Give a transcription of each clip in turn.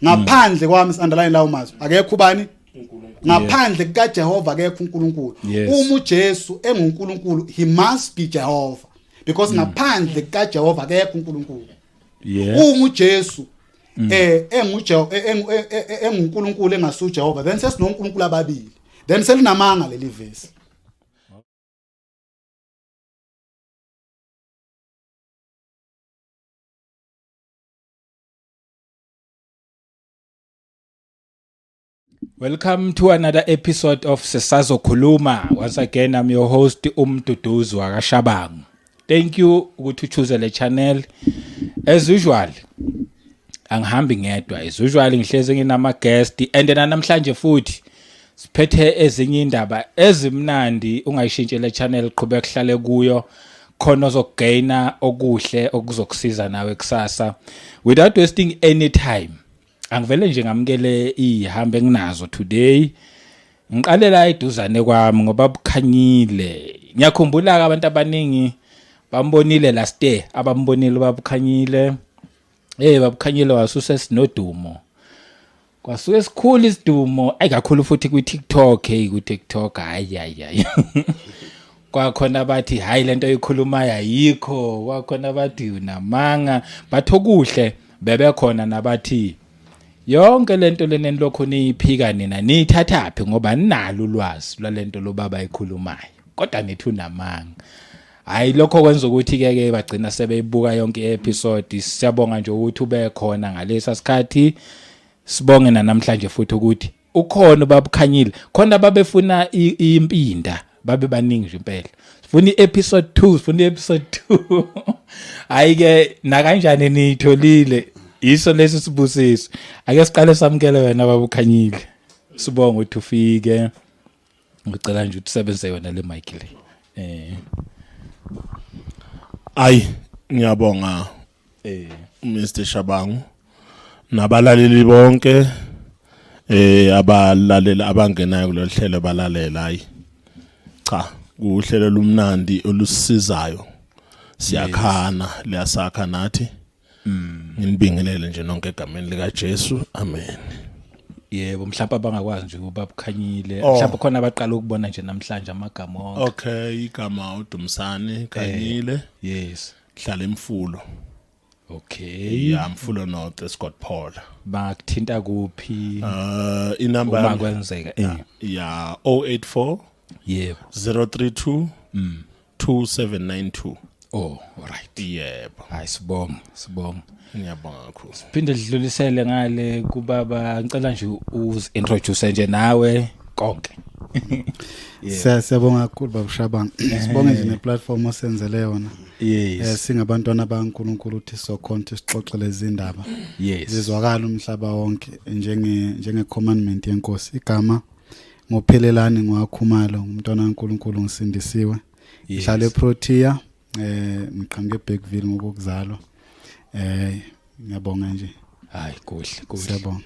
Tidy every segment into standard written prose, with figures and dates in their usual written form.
Ngaphandle kwami, underline lawo mazwi, akekho ubani? Ngaphandle kukaJehova akekho uNkulunkulu. Uma uJesu enguNkulunkulu, he must be Jehova, because ngaphandle kukaJehova akekho uNkulunkulu. Uma uJesu enguNkulunkulu engasuJehova, then sesinoNkulunkulu ababili, then selinamanga leli verse. Welcome to another episode of Sisazokhuluma. Once again, I'm your host uMduduzi wakaShabangu. Thank you ukuthi uchoose le channel. As usual, angihambi ngedwa. As usual ngihlezi nginama guest and namhlanje futhi siphethe ezinye indaba ezimnandi. Ungayishintshi le channel, qhubeka kuhlale kuyo khona ozokugaina okuhle okuzokusiza nawe kusasa. Without wasting any time, angivele nje ngamukele ihambe enginazo today. Ngiqalela eduzane kwami ngoba bukhanyile. Ngiyakhumbula abantu abaningi bambonile last year, abambonile babukhanyile. Babukhanyile wasuse sinodumo, kwasuke esikhulu isidumo ayi kakhulu futhi kwi TikTok. Hey, ku TikTok, hayi hayi hayi, kwakhona bathi hayi lento oyikhulumayo ayikho, kwakhona bathi unamanga, bathi okuhle bebekhona nabathi yonke lento lena lokho niyiphika nina niyithathaphi ngoba ninalo ulwazi lwalento lo baba ayikhulumayo, kodwa nithi unamanga. Hayi, lokho kwenza ukuthi ke ke bagcina sebeyibuka yonke i-episode. Siyabonga nje ukuthi ube khona ngalesa sikhathi, sibonge namhlanje futhi ukuthi ukhona babukhanyile khona. Babefuna impinda, babe baningi nje impela, sifuna i-episode 2, sifuna i-episode 2. Hayi ke, nakanjani niyitholile, yiso lesi sibusiso. Ake siqale samukele wena babukhanyile, sibonge ukuthi ufike. Ngicela nje ukuthi usebenzise yona le mic le. Ayi, ngiyabonga Mr Shabangu nabalaleli bonke abalalela, abangenayo kulolu hlelo balalela. Hayi cha, kuhlelo lumnandi olusizayo, siyakhana, liyasakha nathi. Nginibingelele nje nonke egameni lika Jesu, amen. Yebo, mhlawumbe abangakwazi nje ukuba bukhanyile, Oh. mhlawumbe khona abaqala ukubona nje namhlanje amagama wonke. Okay, igama uDumsani Khanyile. Hlala eMfulo. Ya, Mfulo North, Scott Paul. Bakuthinta kuphi? Inamba Uma yami kwenzeka ya 084 032 2792. Oh, alright. Yebo. Hayi, sibonge, sibonge. Ngiyabonga kakhulu. Phinde sidlulisele ngale kubaba, ngicela nje uzi introduce nje nawe konke. Siyabonga kakhulu baba Shabang. Sibonge nje neplatform osenzele yona. Singabantwana baNkulunkulu uthi sokhona ukuthi sixoxe lezi indaba. Zizwakala umhlaba wonke njenge commandment yenkosi. Igama ngophelelani ngwakhumalo, umntwana kaNkulunkulu, ngisindisiwe. Ngihlala eProtea, ngiqhamuke eBergville ngokuzalwa. Ngiyabonga nje. Hayi, kuhle kuhle. Siyabonga.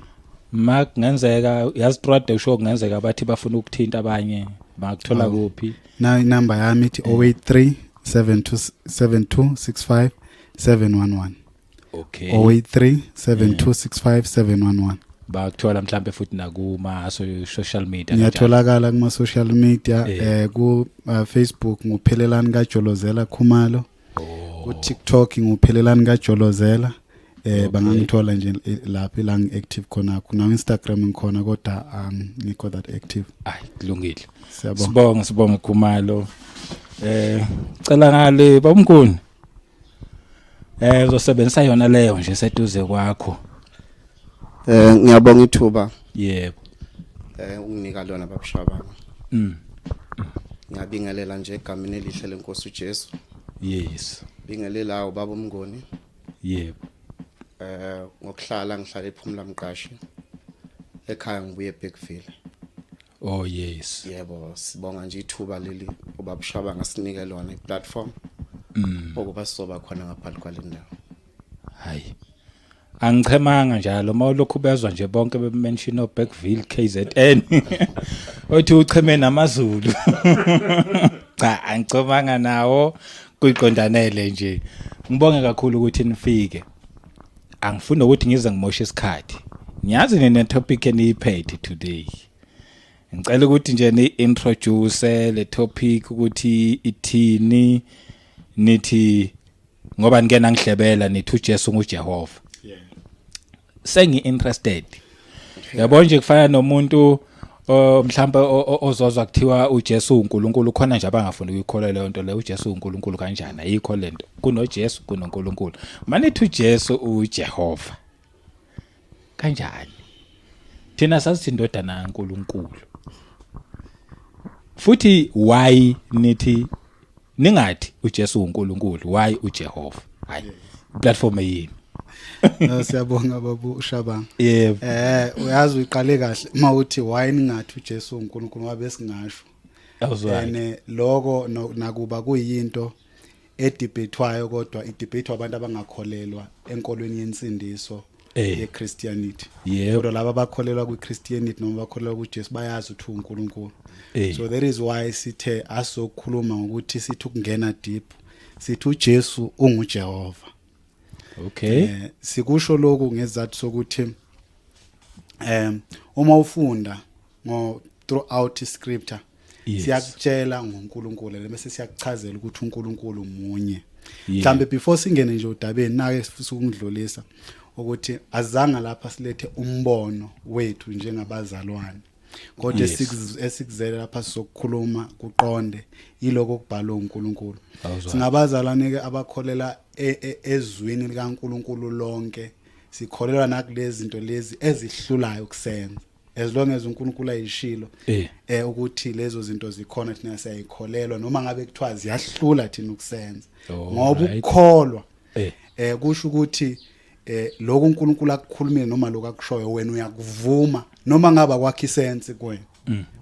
Ma kungenzeka yazi throughout the show kungenzeka bathi bafuna ukuthinta abanye, bakuthola kuphi? Na inamba yami ithi 083 72 7265 711. 083 7265 711. Bakuthola mhlambe futhi nakuma social media? Ngiyatholakala kuma social media, ku Facebook nguphelelani kaJolozela Khumalo. Ku TikTok nguphelelani kaJolozela. Bangangithola nje lapho ila ngi-active khona. Kuna Instagram ngikhona kodwa angikho that active. Hayi, kulungile. Siyabonga. Sibonge, sibonge Khumalo. Cela ngale babumkhuni. Uzosebenzisa yona leyo nje seduze kwakho. Ngiyabonga ithuba unginika lona babushabanga. Ngiyabingelela nje egameni elihle lenkosi uJesu. Bingelela ubaba uMngoni. Ngokuhlala ngihlala ePhumla Mqashi. Ekhaya ngibuye eBergville. Oh yes. Yebo, sibonga nje ithuba leli ubaba Shabanga sinike lona iplatform. Ukuba sizoba khona ngaphandle kwalendawo. Hayi. Angichemanga njalo mawulokhu bezwa nje bonke bemention oBergville KZN. Othi ucheme namaZulu. Cha, angichemanga nawo, kuyiqondanele nje. Ngibonge kakhulu ukuthi nifike. Angifuni ukuthi ngize ngimoshe isikhathi. Ngiyazi nine topic eniyiphethe today. Ngicela ukuthi nje ni introduce le topic ukuthi ithini, nithi ngoba nike nangihlebela nithi uJesu nguJehova. Sengi interested. Yabo nje kufana nomuntu mhlawumbe ozozwa kuthiwa uJesu uNkulunkulu, khona nje abangafuni ukuyikholwa leyo nto leyo, uJesu uNkulunkulu kanjani? Ayikho lento. KunoJesu, kunoNkulunkulu. Manithi uJesu uJehova kanjani? Thina sazithi indodana kaNkulunkulu. Futhi why nithi ningathi uJesu uNkulunkulu, why uJehova? Hayi, platform yini? Siyabonga babu uShabang. Yebo. Uyazi uyiqale kahle mawuthi why ningathi uJesu uNkulunkulu, ngabe singasho. Awuzwayo. Ene lokho nakuba kuyinto edebate-wayo, kodwa idebate abantu abangakholelwa enkolweni yensindiso yeChristianity. Kodwa laba abakholelwa kwiChristianity noma bakholelwa kuJesu bayazi ukuthi uNkulunkulu. So that is why sithe asokhuluma ngokuthi sithi ukungena deep, sithi uJesu unguJehova. Sikusho lokhu ngezathu sokuthi uma ufunda ngo throughout scripture siyakutshela ngoNkulunkulu, bese siyakuchazela ukuthi uNkulunkulu munye. Mhlambe before singene nje udabeni, nake sifisa ukungidlulisa ukuthi azange lapha silethe umbono wethu njengabazalwane, kodwa esikuzele lapha sizokukhuluma kuqonde yiloko okubhalwe uNkulunkulu. Awuzwa. Singabazalwane ke abakholela ezwini likaNkulunkulu lonke, sikholelwa nakulezi zinto lezi ezihlulayo kusenza, as long as uNkulunkulu ayishilo ukuthi lezo zinto zikhona, thina siyayikholelwa noma ngabe kuthiwa ziyahlula thina ukusenza, ngoba ukukholwa kusho ukuthi lokhu uNkulunkulu akukhulumile noma lokhu akushoyo wena uyakuvuma, noma ngaba kwakho isense kuwena,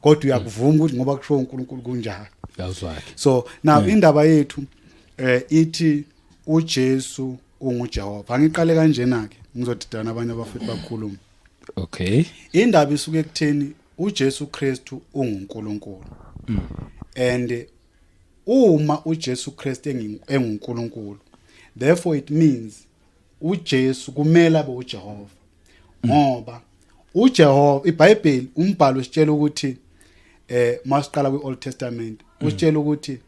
kodwa uyakuvuma ukuthi ngoba kusho uNkulunkulu kunjalo. Awuzwakhe. So now indaba yethu ithi uJesu unguJehova. Angiqale kanjena ke, ngizodidana abanye abafethu bakhuluma. Indaba isuke ekutheni uJesu Kristu unguNkulunkulu. And uma uJesu Kristu enguNkulunkulu, therefore it means uJesu kumele abe uJehova, ngoba uJehova, iBhayibheli, umbhalo usitshela ukuthi masiqala kwiOld Testament, usitshela ukuthi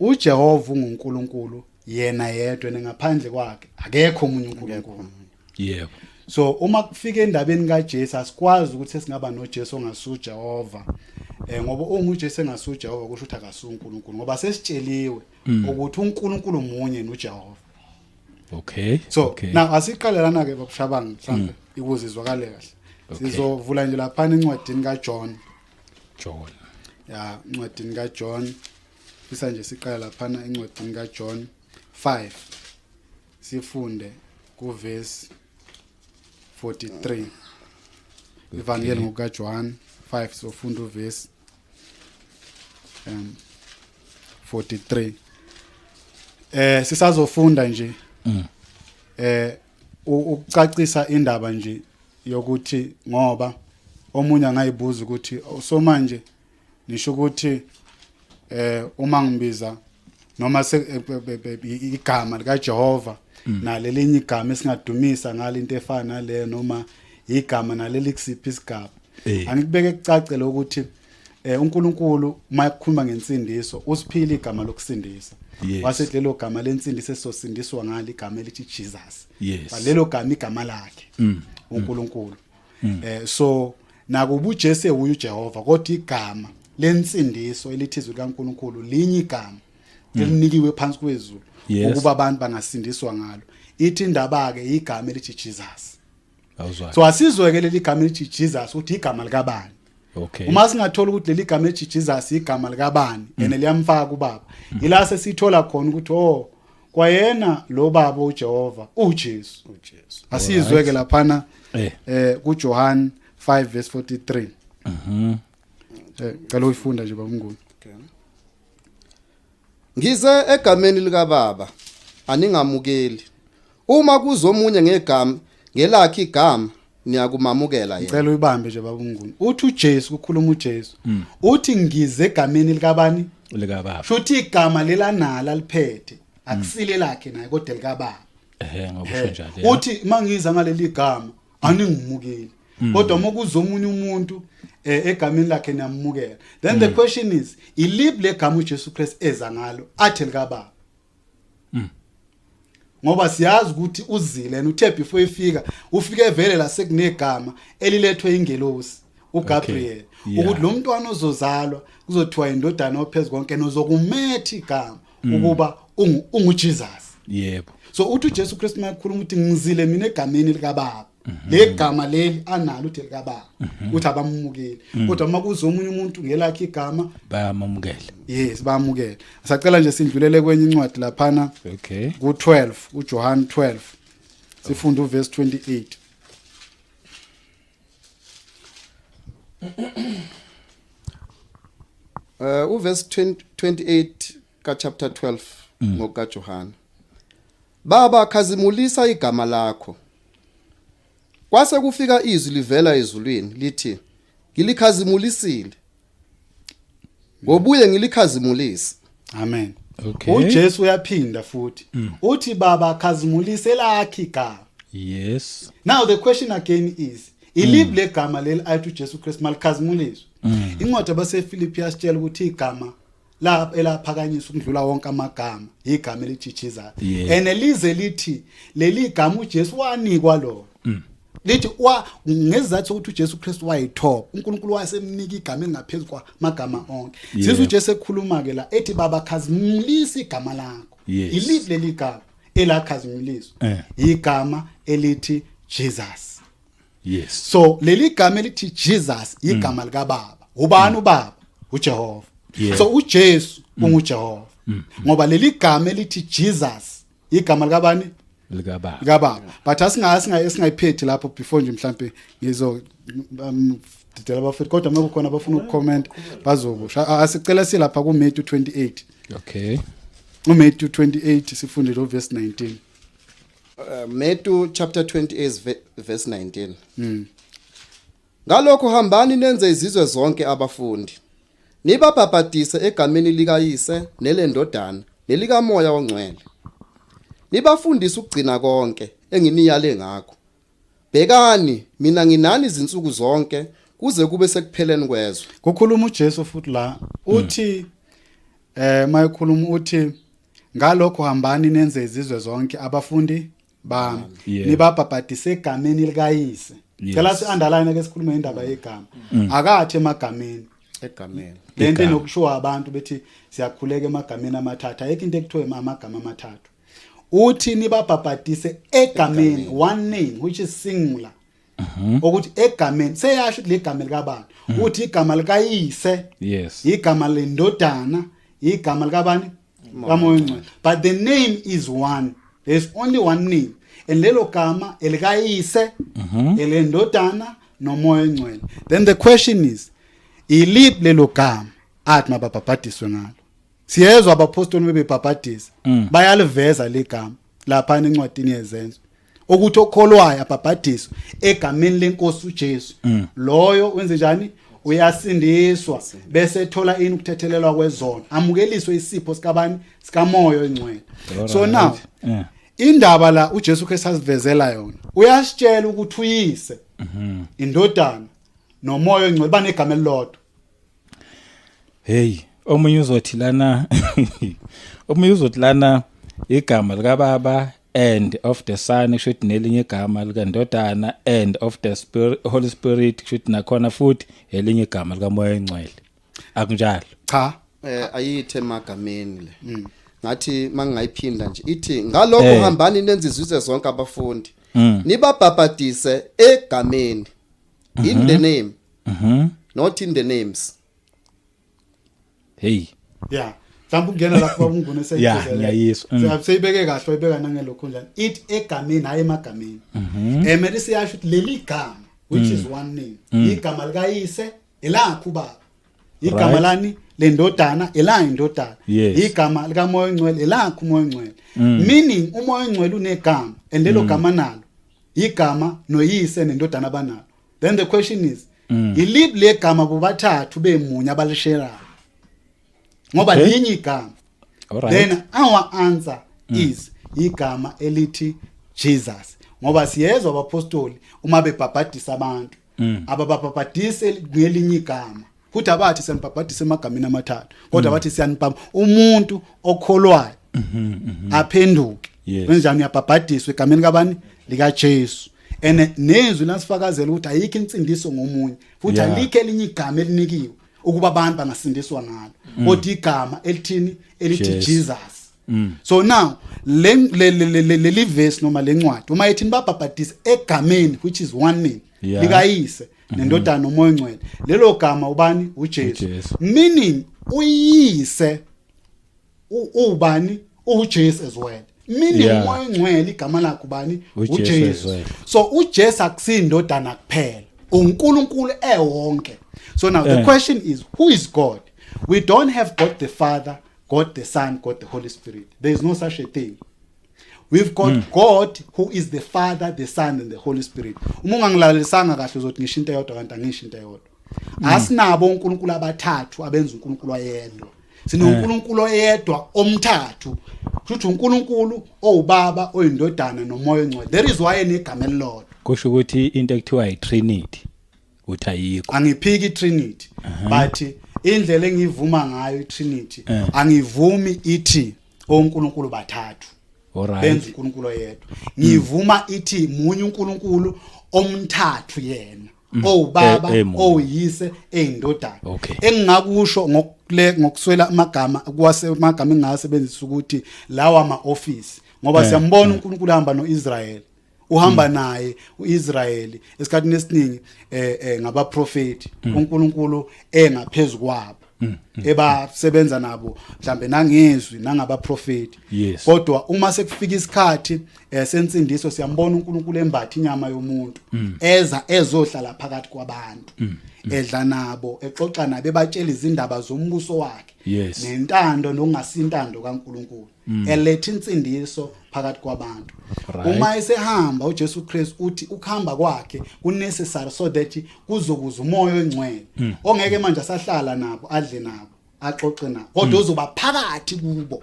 uJehova unguNkulunkulu yena yedwa, ngaphandle kwakhe akekho omunye uNkulunkulu. So uma kufika endabeni kaJesu, asikwazi ukuthi singaba noJesu ongasuJehova, ngoba uma uJesu engasuJehova kusho ukuthi akasuNkulunkulu, ngoba sesitsheliwe ukuthi uNkulunkulu munye noJehova. So now asiqale lana ke babuShabanga, mhlambe ukuze izwakale kahle. Sizovula nje lapha encwadini kaJohn. John. Ya, incwadini kaJohn. Fisa nje siqala lapha encwadini kaJohn 5. Sifunde kuverse 43. Ivangeli ngokukaJohn 5, sofunda uverse 43. Sisazofunda nje ukucacisa indaba nje yokuthi, ngoba omunye angayibuza ukuthi, "Oh, so manje nisho ukuthi uma ngibiza noma igama lika Jehova nalelinye igama esingadumisa ngalinto efana naleyo, noma igama naleli kusiphi isigaba?" Angikubeke kucace lokuthi uNkulunkulu uma ekhuluma ngensindiso usiphile igama lokusindisa. Wasethi lelo gama lensindiso esosindiswa ngalo igama elithi Jesus. Lelo gama igama lakhe uNkulunkulu. So nakuba uJesu ewuye uJehova, kodwa igama lensindiso elithi izwi likaNkulunkulu linye igama elinikiwe phansi kwezulu ukuba abantu bangasindiswa ngalo. Ithi indaba ke igama elithi Jesus. Awuzwa. So asizweke leli gama elithi Jesus ukuthi igama likabani. Uma singathola ukuthi leli gama elithi Jesus igama likabani ene liyamfaka ubaba, ila sesithola khona ukuthi oh, kwayena lo baba uJehova uJesu. uJesu. Asizweke laphana kuJohn 5 verse 43. Cela uyifunda nje babunguni. Okay. Ngize egameni lika Baba aningamukeli. Uma kuzomunye ngegama ngelakhe igama, niyakumamukela yena. Ngicela uyibambe nje babunguni. Uthi uJesu, kukhuluma uJesu. Uthi ngize egameni likabani? Lika Baba. Shuthi igama lelanala liphethe akusile lakhe naye, kodwa likaBaba. Ngokusho njalo, yeah. Uthi mangiza ngaleli gama Aningimukeli, kodwa uma kuza omunye umuntu egameni lakhe niyamukela. Then the question is, iliphi legama uJesu Christ eza ngalo athi likaBaba? Ngoba siyazi ukuthi uzile and uthe before efika, ufike vele la sekunegama elilethwe ingelosi uGabriel ukuthi lo mntwana ozozalwa kuzothiwa indodana ophezulu konke, nozokumetha igama ukuba unguJesus. So uthi uJesu Kristu mayekhuluma ukuthi ngizile mina egameni likaBaba, le gama leli analo uthi likaBaba, uthi abamumukeli, kodwa uma kuza omunye umuntu ngelakhe igama Bayamamukela. Yes, bayamukela. Sacela nje sindlulele kwenye incwadi laphana ku12, uJohn 12, sifunda uverse 28. Uverse 20 28 ka chapter 12 ngoka Johann. Baba, khazimulisa igama lakho. Kwase kufika izwi livela ezulwini lithi, "Ngilikhazimulisile. Ngobuye ngilikhazimulise." Amen. UJesu uyaphinda futhi uthi, "Baba, khazimulise lakhe igama." Now the question again is, iliphi legama leli athi uJesu Kristu malikhazimuliswe? Incwadi abaseFilipi yasitshela ukuthi igama la elaphakanyiswa ukudlula wonke amagama igama elithi Jesus. And lize lithi leli gama uJesu wanikwa lona, lithi wa ngezathu ukuthi uJesu Kristu wayithoba, uNkulunkulu wasemnika igama elingaphezulu kwamagama onke. Sizwe uJesu ekhuluma ke la ethi, "Baba, khazimulisa igama lakho." Iliphi leli gama elakhazimuliswa? Igama elithi Jesus. So leli gama elithi Jesus igama likaBaba. Ubani uBaba? UJehova. So uJesu unguJehova, ngoba leli gama elithi Jesus igama likabani? Likababa. Likababa. But asinga singayiphethi lapho before nje mhlambe ngizo didela abafethu, kodwa uma kukhona abafuna ukucomment bazokusho. Asicela silapha ku Matthew 28. UMatthew 28, sifunde lo verse 19. Matthew chapter 28 verse 19. Ngalokho hambani nenze izizwe zonke abafundi. Nibabhabhadise egameni likaYise nelendodana nelikaMoya oNgcwele. Nibafundise ukugcina konke enginiyale ngakho. Bhekani, mina nginani izinsuku zonke kuze kube sekupheleni kwezwe. Kukhuluma uJesu futhi la, uthi mayekhuluma uthi, "Ngalokho hambani nenze izizwe zonke abafundi bami, nibabhabhadise egameni likaYise." Cela si underline ke, sikhulume indaba yegama. Akathi emagameni. Egameni. Lento Igama. enokushiwo abantu bethi siyakhuleka emagameni amathathu, ayikho into ekuthiwa amagama amathathu. Uthi nibabhabhadise egameni, one name which is singular, ukuthi egameni, seyasho ukuthi legama likabani, uthi igama likayise, igama lendodana, igama likabani? Kamoya Ongcwele. But the name is one, there's only one name, and lelo gama elikayise, elendodana noMoya Ongcwele. Then the question is, iliphi lelo gama athi mababhabhadiswe ngalo? Siyezwa abapostoli bebebhabhadisa, bayaliveza legama lapha encwadini yeZenzo ukuthi okholwayo abhabhadiswe egameni lenkosi uJesu, loyo wenze njani? Uyasindiswa, bese ethola ini? Ukuthethelelwa kwezono, amukeliswe isipho sikabani? SikaMoya Ongcwele. So now indaba la uJesu Kristu asivezela yona, uyasitshela ukuthi uyise, indodana noMoya Ongcwele banegama elilodwa. Hey, omunye uzothi lana igama likaBaba and of the Son kusho ukuthi nelinye igama likaNdodana, and of the Spirit, Holy Spirit, kusho ukuthi nakhona futhi elinye igama likaMoya Ongcwele. Akunjalo? Cha. Ayithe emagameni le. Ngathi mangingayiphinda nje, ithi ngalokho hambani nenze izizwe zonke abafundi. Nibabhabhadise egameni. In the name. Not in the names. Hey. Yeah, mhlawumbe ungena lapho babungune. Yeah, ngiyayizwa. Seyibeke kahle, wayibeka nangelokho njani, ithi egameni, hayi emagameni. Mele siyasho ukuthi leli gama, which is one name, igama likayise elakho ubaba, igama lani? Lendodana, elayo indodana, igama likaMoya Ongcwele elakho uMoya Ongcwele, meaning uMoya Ongcwele unegama and lelo gama nalo igama noyise nendodana abanalo. Then the question is, iliphi legama bobathathu bemunye abalisherayo? Ngoba linye igama. Then our answer is igama elithi Jesus. Ngoba siyezwa abapostoli uma bebhabhadisa abantu, abababhabhadise ngelinye igama, futhi abathi siyanibhabhadisa emagameni amathathu, kodwa bathi siyanibhaba umuntu okholwayo aphenduke. Kanjani uyabhabhadiswa? Egameni kabani? Lika Jesu. And nezwi lasifakazela ukuthi ayikho insindiso ngomunye, futhi alikho elinye igama elinikiwe ukuba abantu bangasindiswa ngalo, kodwa igama elithini? Elithi Jesu. Jesus. So now le leli verse noma lencwadi uma ethi nibabhabhadise egameni, which is one name, likayise nendodana noMoya oNgcwele, lelo gama ubani? UJesu. uJesu. Meaning uyise ubani? uJesu as well. Meaning uMoya oNgcwele igama lakhe ubani? uJesu as uJesu. well. So uJesu akusindodana kuphela, uNkulunkulu ewonke. So now the question is, who is God? We don't have God the Father, God the Son, God the Holy Spirit. There is no such a thing. We've got God who is the Father, the Son and the Holy Spirit. Uma ungangilalelisanga kahle uzothi ngisho into eyodwa, kanti angisho into eyodwa. Asinabo uNkulunkulu abathathu abenza uNkulunkulu oyedwa. SinoNkulunkulu oyedwa omthathu, kusho uNkulunkulu owubaba, oyindodana noMoya oNgcwele. There is why enegama elilodwa. Kusho ukuthi into ekuthiwa i-Trinity uthi ayikho? Angiphiki iTrinity, but indlela engivuma ngayo iTrinity, angivumi ithi oNkulunkulu bathathu benza uNkulunkulu oyedwa. Ngivuma ithi munye uNkulunkulu omthathu yena, owubaba, Emunye. owuyise, eyindodana. Engingakusho ngokule ngokuswela amagama kwase amagama engingasebenzisa ukuthi lawa ama office, ngoba siyambona uNkulunkulu ehamba noIsrael, uhamba naye uIsrael esikhathini esiningi ngabaprofeti, uNkulunkulu engaphezulu kwabo, ebasebenza nabo mhlambe nangezwi nangabaprofeti. Kodwa uma sekufika isikhathi sensindiso, siyambona uNkulunkulu embatha inyama yomuntu, eza ezohlala phakathi kwabantu, edla nabo, exoxa nabo, ebatshela izindaba zombuso wakhe nentando nokungasintando kaNkulunkulu, eletha insindiso phakathi kwabantu. Uma esehamba uJesu Kristu, uthi ukuhamba kwakhe kunecessary so that kuzokuza uMoya oNgcwele, ongeke manje asahlala nabo, adle nabo, axoxe nabo, kodwa uzoba phakathi kubo.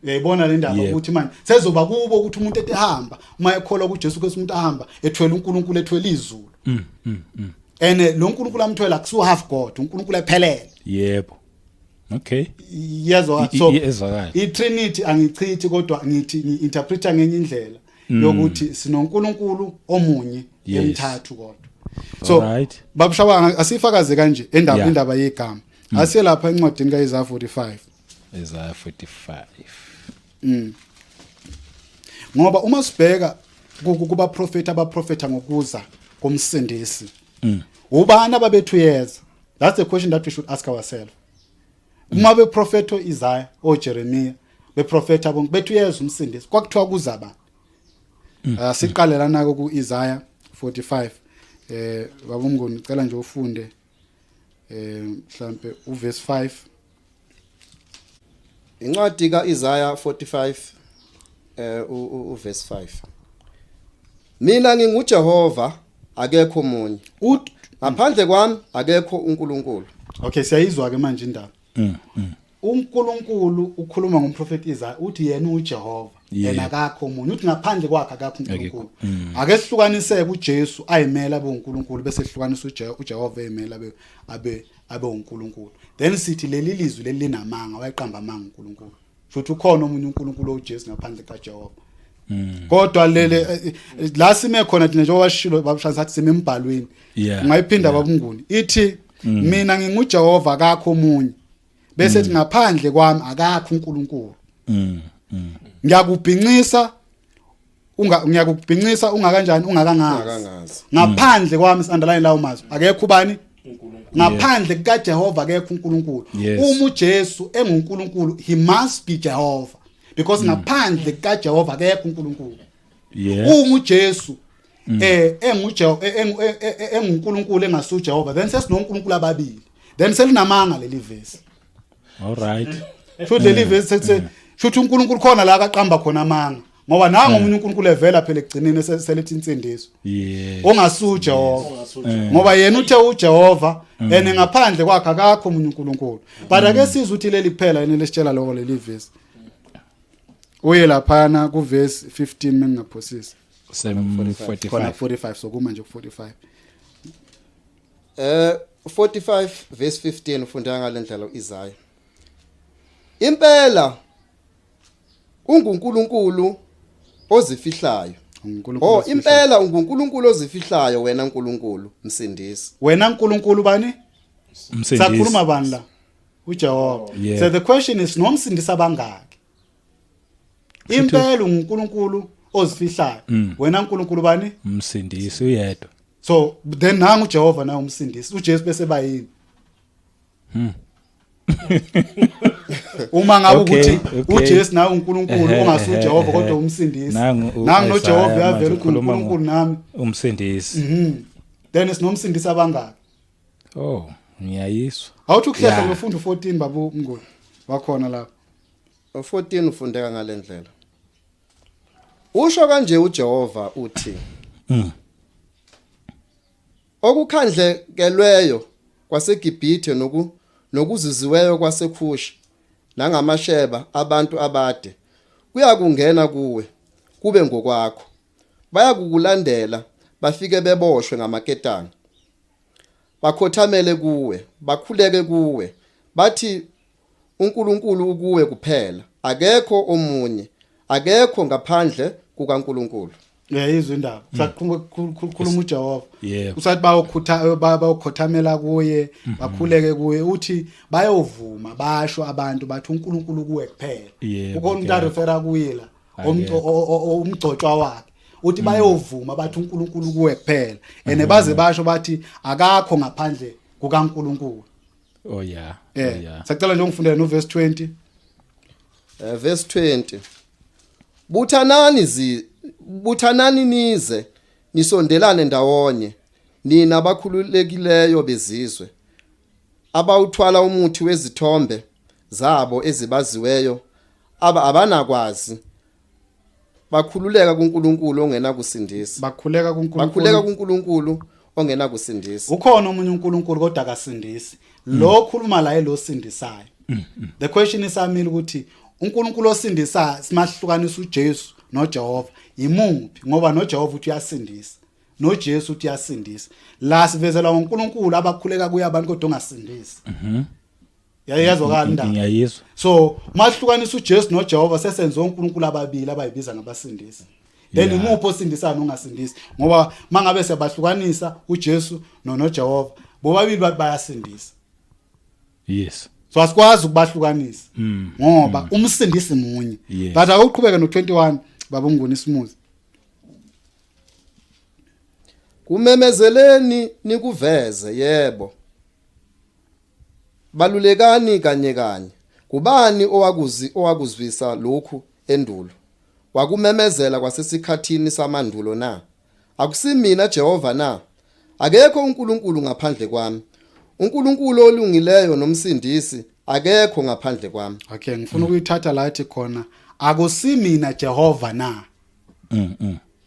Uyayibona le ndaba? Yebo. Ukuthi manje sezoba kubo, ukuthi umuntu ethi ehamba, uma ekholwa kuJesu Kristu, umuntu ahamba ethwele uNkulunkulu, ethwele izulu, and lo nkulunkulu amthwele akusiwo half God, uNkulunkulu ephelele. yebo okay Yezwa? So Iyezwakala. iTrinity angichithi, kodwa ngithi ngi-interpreta ngenye indlela yokuthi sinoNkulunkulu omunye emthathu kodwa. So babushabanga, asifakaze kanje endaba, indaba yegama. Asiye lapha encwadini kaIsaiah 45. Isaiah 45. Ngoba uma sibheka kuba prophet, abaprofeta ngokuza komsindisi, ubani ababethu yeza? That's the question that we should ask ourselves. Uma beprofetho Isaiah, oJeremiah beprofeta bonke bethu yeza umsindisi, kwakuthiwa kuza bani? Siqale lana ku Isaiah 45. Baba uMnguni, cela nje ufunde mhlambe uverse 5. Incwadi kaIsaiah 45 uverse 5. Mina nginguJehova, akekho omunye. Ngaphandle kwami akekho uNkulunkulu. Okay, siyayizwa ke manje indaba. uNkulunkulu ukhuluma ngomprofeti Isaiah, uthi yena uJehova, yena akakho omunye, uthi ngaphandle kwakhe akakho uNkulunkulu. Ake sihlukaniseke uJesu ayimela abe uNkulunkulu, bese sihlukanisa uJehova eyimela abe uNkulunkulu. Then sithi leli lizwi leli linamanga, wayeqamba amanga uNkulunkulu, futhi ukhona omunye uNkulunkulu oJesu ngaphandle kaJehova. Kodwa lele la sime khona thina, njengoba sishilo babushansi, sathi sime embhalweni. Ungayiphinda, babunguni? Ithi mina nginguJehova, akakho omunye, bese ethi ngaphandle kwami akakho uNkulunkulu. Ngiyakubhincisa unga ngiyakubhincisa ungakanjani? Ungakangazi. Ungakangazi. Ngaphandle kwami, underline lawo mazwi, akekho ubani? Ngaphandle kukaJehova akekho uNkulunkulu. Uma uJesu enguNkulunkulu, he must be Jehova, because ngaphandle kukaJehova akekho uNkulunkulu. Uma uJesu enguNkulunkulu engasuJehova, then sesinoNkulunkulu ababili, then selinamanga leli verse. All right. Futhi leli verse sethe shuthi uNkulunkulu khona la akaqamba khona amanga, ngoba nangu omunye uNkulunkulu evela phela ekugcineni selethi insindiso ongasuJehova, ngoba yena uthe uJehova ene ngaphandle kwakhe akakho omunye uNkulunkulu. But ake sizwe ukuthi leli kuphela yena lesitshela lokho leli verse. Uye laphana ku verse 15 mengingaphosisi. Sem Khona 45. 45, sokuma nje ku 45. 45 verse 15 ufunda ngalendlela uIsaiah. Impela unguNkulunkulu ozifihlayo. UNkulunkulu Oh, ozifihlayo. impela unguNkulunkulu ozifihlayo wena Nkulunkulu msindisi. Wena uNkulunkulu bani? Umsindisi. Sakhuluma bani la? uJehova. So the question is, nomsindisi abangaki? Impela unguNkulunkulu ozifihlayo. Wena uNkulunkulu bani? Umsindisi uyedwa. So then nangu uJehova naye umsindisi. uJesu bese bayini? Uma ngabe ukuthi uJesu nawe uNkulunkulu ongasuJehova kodwa umsindisi. Nangu Nangu noJehova uIsaiah uyavela manje ukuthi ukhuluma uNkulunkulu nami. Umsindisi. Then sinomsindisi abangaki? Oh, ngiyayiswa. Awuthi ukuhlehla ngiyofunda u14, babu Mnguni. Wakhona lapho. 14 ufundeka ngalendlela. Usho kanje uJehova uthi: Okukhandlekelweyo kwaseGibhithe nokuzuziweyo kwaseKhushi nangamasheba abantu abade kuyakungena kuwe kube ngokwakho. Bayakukulandela bafike beboshwe ngamaketanga. Bakhothamele kuwe, bakhuleke kuwe, bathi uNkulunkulu ukuwe kuphela, akekho omunye, akekho ngaphandle kukaNkulunkulu. Uyayizwa indaba. Usaqhuma uJehova. Yebo. Usathi bayokhutha bayokhothamela kuye, bakhuleke kuye, uthi bayovuma basho abantu bathi uNkulunkulu kuwe kuphela. Yebo, Ukhona umuntu akekho. arefera kuye la, Akekho. umgcotshwa wakhe. Uthi bayovuma bathi uNkulunkulu kuwe kuphela. Ene baze basho bathi akakho ngaphandle kukaNkulunkulu. Oh yeah. Oh yeah. Sacela nje ungifundele no verse 20. Verse 20. Buthanani zi buthanani nize nisondelane ndawonye nina abakhululekileyo bezizwe abawuthwala umuthi wezithombe zabo ezibaziweyo aba abanakwazi bakhululeka kuNkulunkulu ongenakusindisa. Bakhuleka kuNkulunkulu. Bakhuleka kuNkulunkulu ongenakusindisa. Ukhona omunye uNkulunkulu kodwa akasindisi. Lo khuluma la elo sindisayo. The question isamile ukuthi uNkulunkulu osindisayo simahlukanisa uJesu noJehova imuphi, ngoba noJehova uthi uyasindisa, noJesu uthi uyasindisa. La sivezela uNkulunkulu abakhuleka kuye abantu kodwa ongasindisi. Yayizwakala indaba? Ngiyayizwa. So mahlukanisa uJesu noJehova sesenze oNkulunkulu ababili abayibiza ngabasindisi. Then imuphi osindisayo nongasindisi? Ngoba mangabe siyabahlukanisa uJesu noJehova, bobabili bathi bayasindisa. So asikwazi ukubahlukanisa ngoba umsindisi munye. But awuqhubeke no21, baba uNguni Simuzi. Kumemezeleni nikuveze, yebo, balulekani kanye kanye. Kubani owakuzi owakuzwisa lokhu endulo, wakumemezela kwasesikhathini samandulo na? Akusimina Jehova na? Akekho uNkulunkulu ngaphandle kwami, uNkulunkulu olungileyo nomsindisi, akekho ngaphandle kwami. Okay, ngifuna ukuyithatha la ethi khona akusimina Jehova na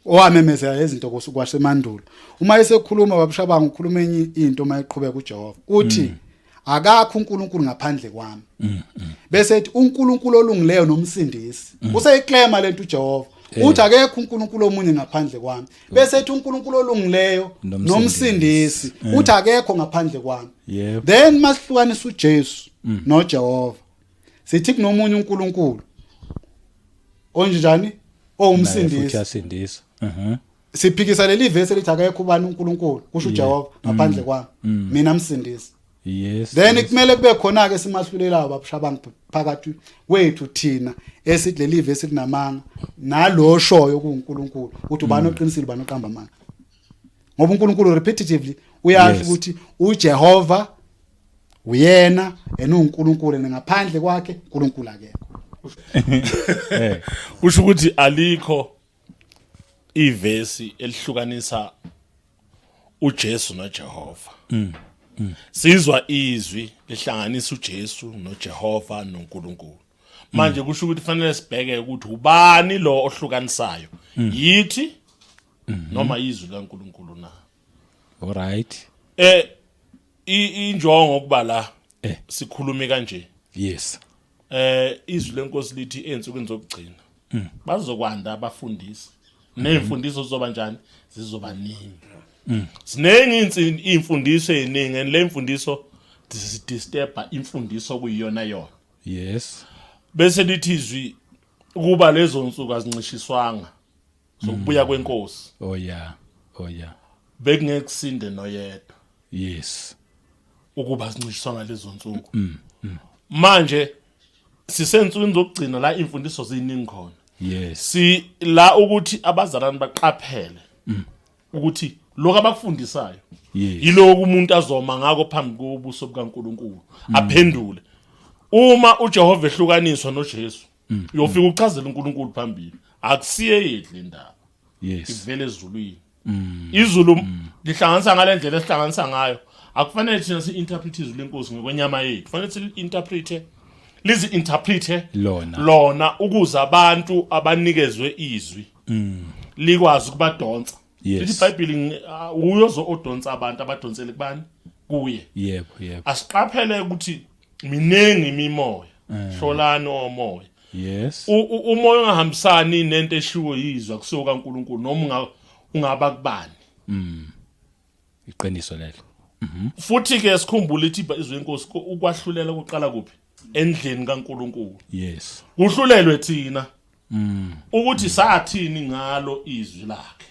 owamemezela izinto kwasemandulo. Uma esekhuluma babushabanga ukhuluma enye into uma eqhubeka uJehova uthi akakho uNkulunkulu ngaphandle kwami, bese ethi uNkulunkulu olungileyo nomsindisi. Useyiclaima lento uJehova, uthi akekho uNkulunkulu omunye ngaphandle kwami, bese ethi uNkulunkulu olungileyo nomsindisi. Nomsindisi, uthi akekho ngaphandle kwami. Then masihlukanisa uJesu noJehova sithi kunomunye uNkulunkulu onjani? Naye futhi Owumsindisi. Uyasindisa. Siphikisa leli verse elithi akekho ubani uNkulunkulu, kusho uJehova, ngaphandle kwami mina msindisi. Then kumele kube khona ke simahlulelayo babushabanga phakathi kwethu thina esithi leli verse linamanga nalo shoyo kuNkulunkulu ukuthi ubani oqinisile, ubani oqamba amanga, ngoba uNkulunkulu repetitively uyasho ukuthi uJehova uyena ena uNkulunkulu, ngaphandle kwakhe uNkulunkulu akekho. Kusho ukuthi alikho ivesi elihlukanisa uJesu noJehova. Sizwa izwi lihlanganisa uJesu noJehova noNkulunkulu. Manje kusho ukuthi fanele sibheke ukuthi ubani lo ohlukanisayo, yithi noma izwi laNkulunkulu na? All right. Injongo kuba la sikhulume kanje. Izwi lenkosi lithi einsukwini zokugcina bazokwanda abafundisi. Nezimfundiso zizoba njani? Zizoba ningi. Ziningi imfundiso eziningi, and le mfundiso disturba imfundiso kuyiyona yona. Bese lithi izwi kuba lezo nsuku azincishiswanga zokubuya kwenkosi. Oh yeah. Oh yeah. Bekungeke kusinde noyedwa. Ukuba zincishiswanga lezo nsuku. Manje sisensukwini zokugcina la imfundiso ziningi khona. Si la ukuthi abazalwane baqaphele ukuthi lokho abakufundisayo yiloko umuntu azoma ngakho phambi kobuso bukaNkuluNkulu aphendule. Uma uJehova ehlukaniswa noJesu, uyofika uchazela uNkulunkulu phambili. Akusiye yethu le ndaba. Ivele ezulwini. Izulu lihlanganisa ngalendlela esihlanganisa ngayo. Akufanele thina si-interpret izwi lenkosi ngokwenyama yethu. Kufanele si-interprete, lizi-interprete lona, lona ukuze abantu abanikezwe izwi likwazi ukubadonsa. Lithi iBhayibheli uyozo odonsa abantu, abadonsele kubani? Kuye. Yebo, yebo. Asiqaphele ukuthi miningi imimoya. Hlolani omoya. Umoya ongahambisani nento eshiwo yizwa kusuka kaNkuluNkulu noma ungaba kubani. Iqiniso lelo. Futhi ke sikhumbule ithi izwi lenkosi ukwahlulela kuqala kuphi? Endlini kaNkuluNkulu. Kuhlulelwe thina. Ukuthi sathini ngalo izwi lakhe.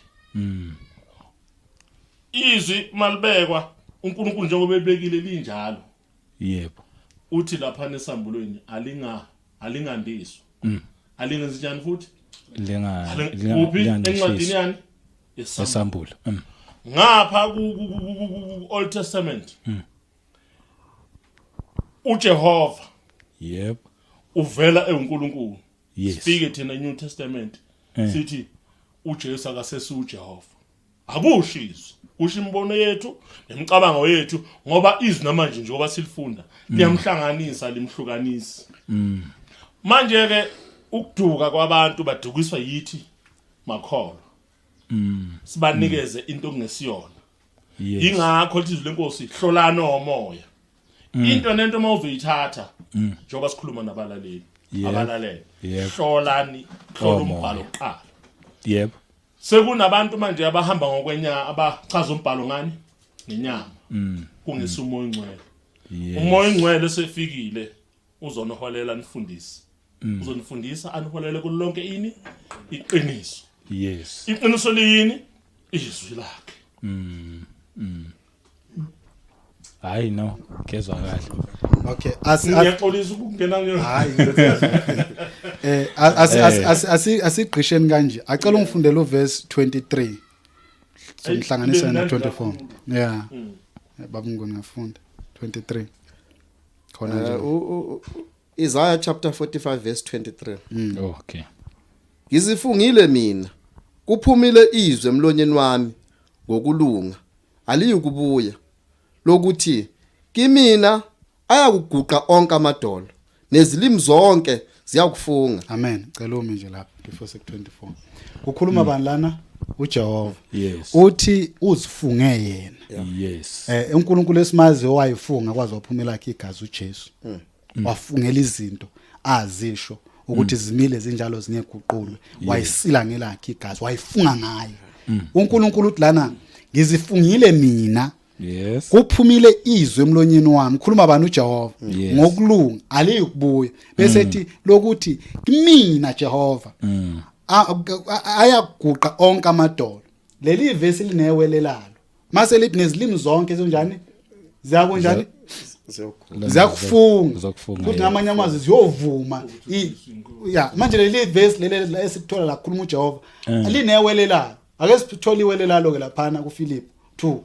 Izwi malibekwa uNkulunkulu njengoba ebekile linjalo. Uthi lapha nesambulweni alingandiswa. Alingenzi njani futhi? Kuphi? Encwadini yani? Esambulo. Ngapha ku Old Testament. uJehova uvela eNkulunkulu. Sifike thina New Testament sithi uJesu akasesu uJehova. Akusho izwi, kusho imibono yethu nemicabango yethu, ngoba izwi namanje njengoba silifunda liyamhlanganisa limhlukanisi. Manje ke ukuduka kwabantu badukiswa yithi makholwa. Sibanikeze into okungesiyona. Ingakho lithi izwi lenkosi hlolana omoya. Into nento mawuzoyithatha njengoba sikhuluma nabalaleli, abalaleli. Hlolani, hlola umbhalo kuqala. Sekunabantu manje abahamba ngokwenyama, abachaza umbhalo ngani? Ngenyama. Kungesumo oyingcwele. Umoya oyingcwele sefikile uzonoholela nifundise. Uzonifundisa aniholele kulonke ini iqiniso. Iqiniso liyini? Izwi lakhe. Hayi no, kezwa kahle. Okay, ngiyaxolisa ukungena kuyo. Hayi. Asigqisheni kanje. Acela ungifundele uverse 23. Somhlanganisa na 24. Yeah. Baba ngone ngafunda 23. Khona nje. Isaiah chapter 45 verse 23. Okay. Ngizifungile mina, kuphumile izwi emlonyeni wami ngokulunga, aliyikubuya, lokuthi kimina ayakuguqa onke amadolo, nezilimi zonke ziyakufunga. Amen. Cela ume nje lapha before sek 24. Kukhuluma bani lana? uJehova. Uthi uzifunge yena. uNkulunkulu esimazi owayifunga kwaze waphumela yakhe igazi uJesu. Wafungela izinto azisho ukuthi zimile zinjalo zingeguqulwe. Wayisila ngelakhe igazi, wayifunga ngaye. uNkulunkulu uthi lana ngizifungile mina. Kuphumile izwi emlonyeni wami, khuluma bani uJehova ngokulunga aliyikubuya. Bese ethi lokuthi kimina Jehova ayaguqa onke amadolo. Leli verse linewelelalo. Mase lithi nezilimi zonke zinjani? Ziyakunjani? Ziyakufunga. Futhi ngamanye amazwi ziyovuma. Ya, manje leli verse leli esikuthola la khuluma uJehova linewelelalo. Ake sithole iwelelalo ke laphana kuPhilip 2.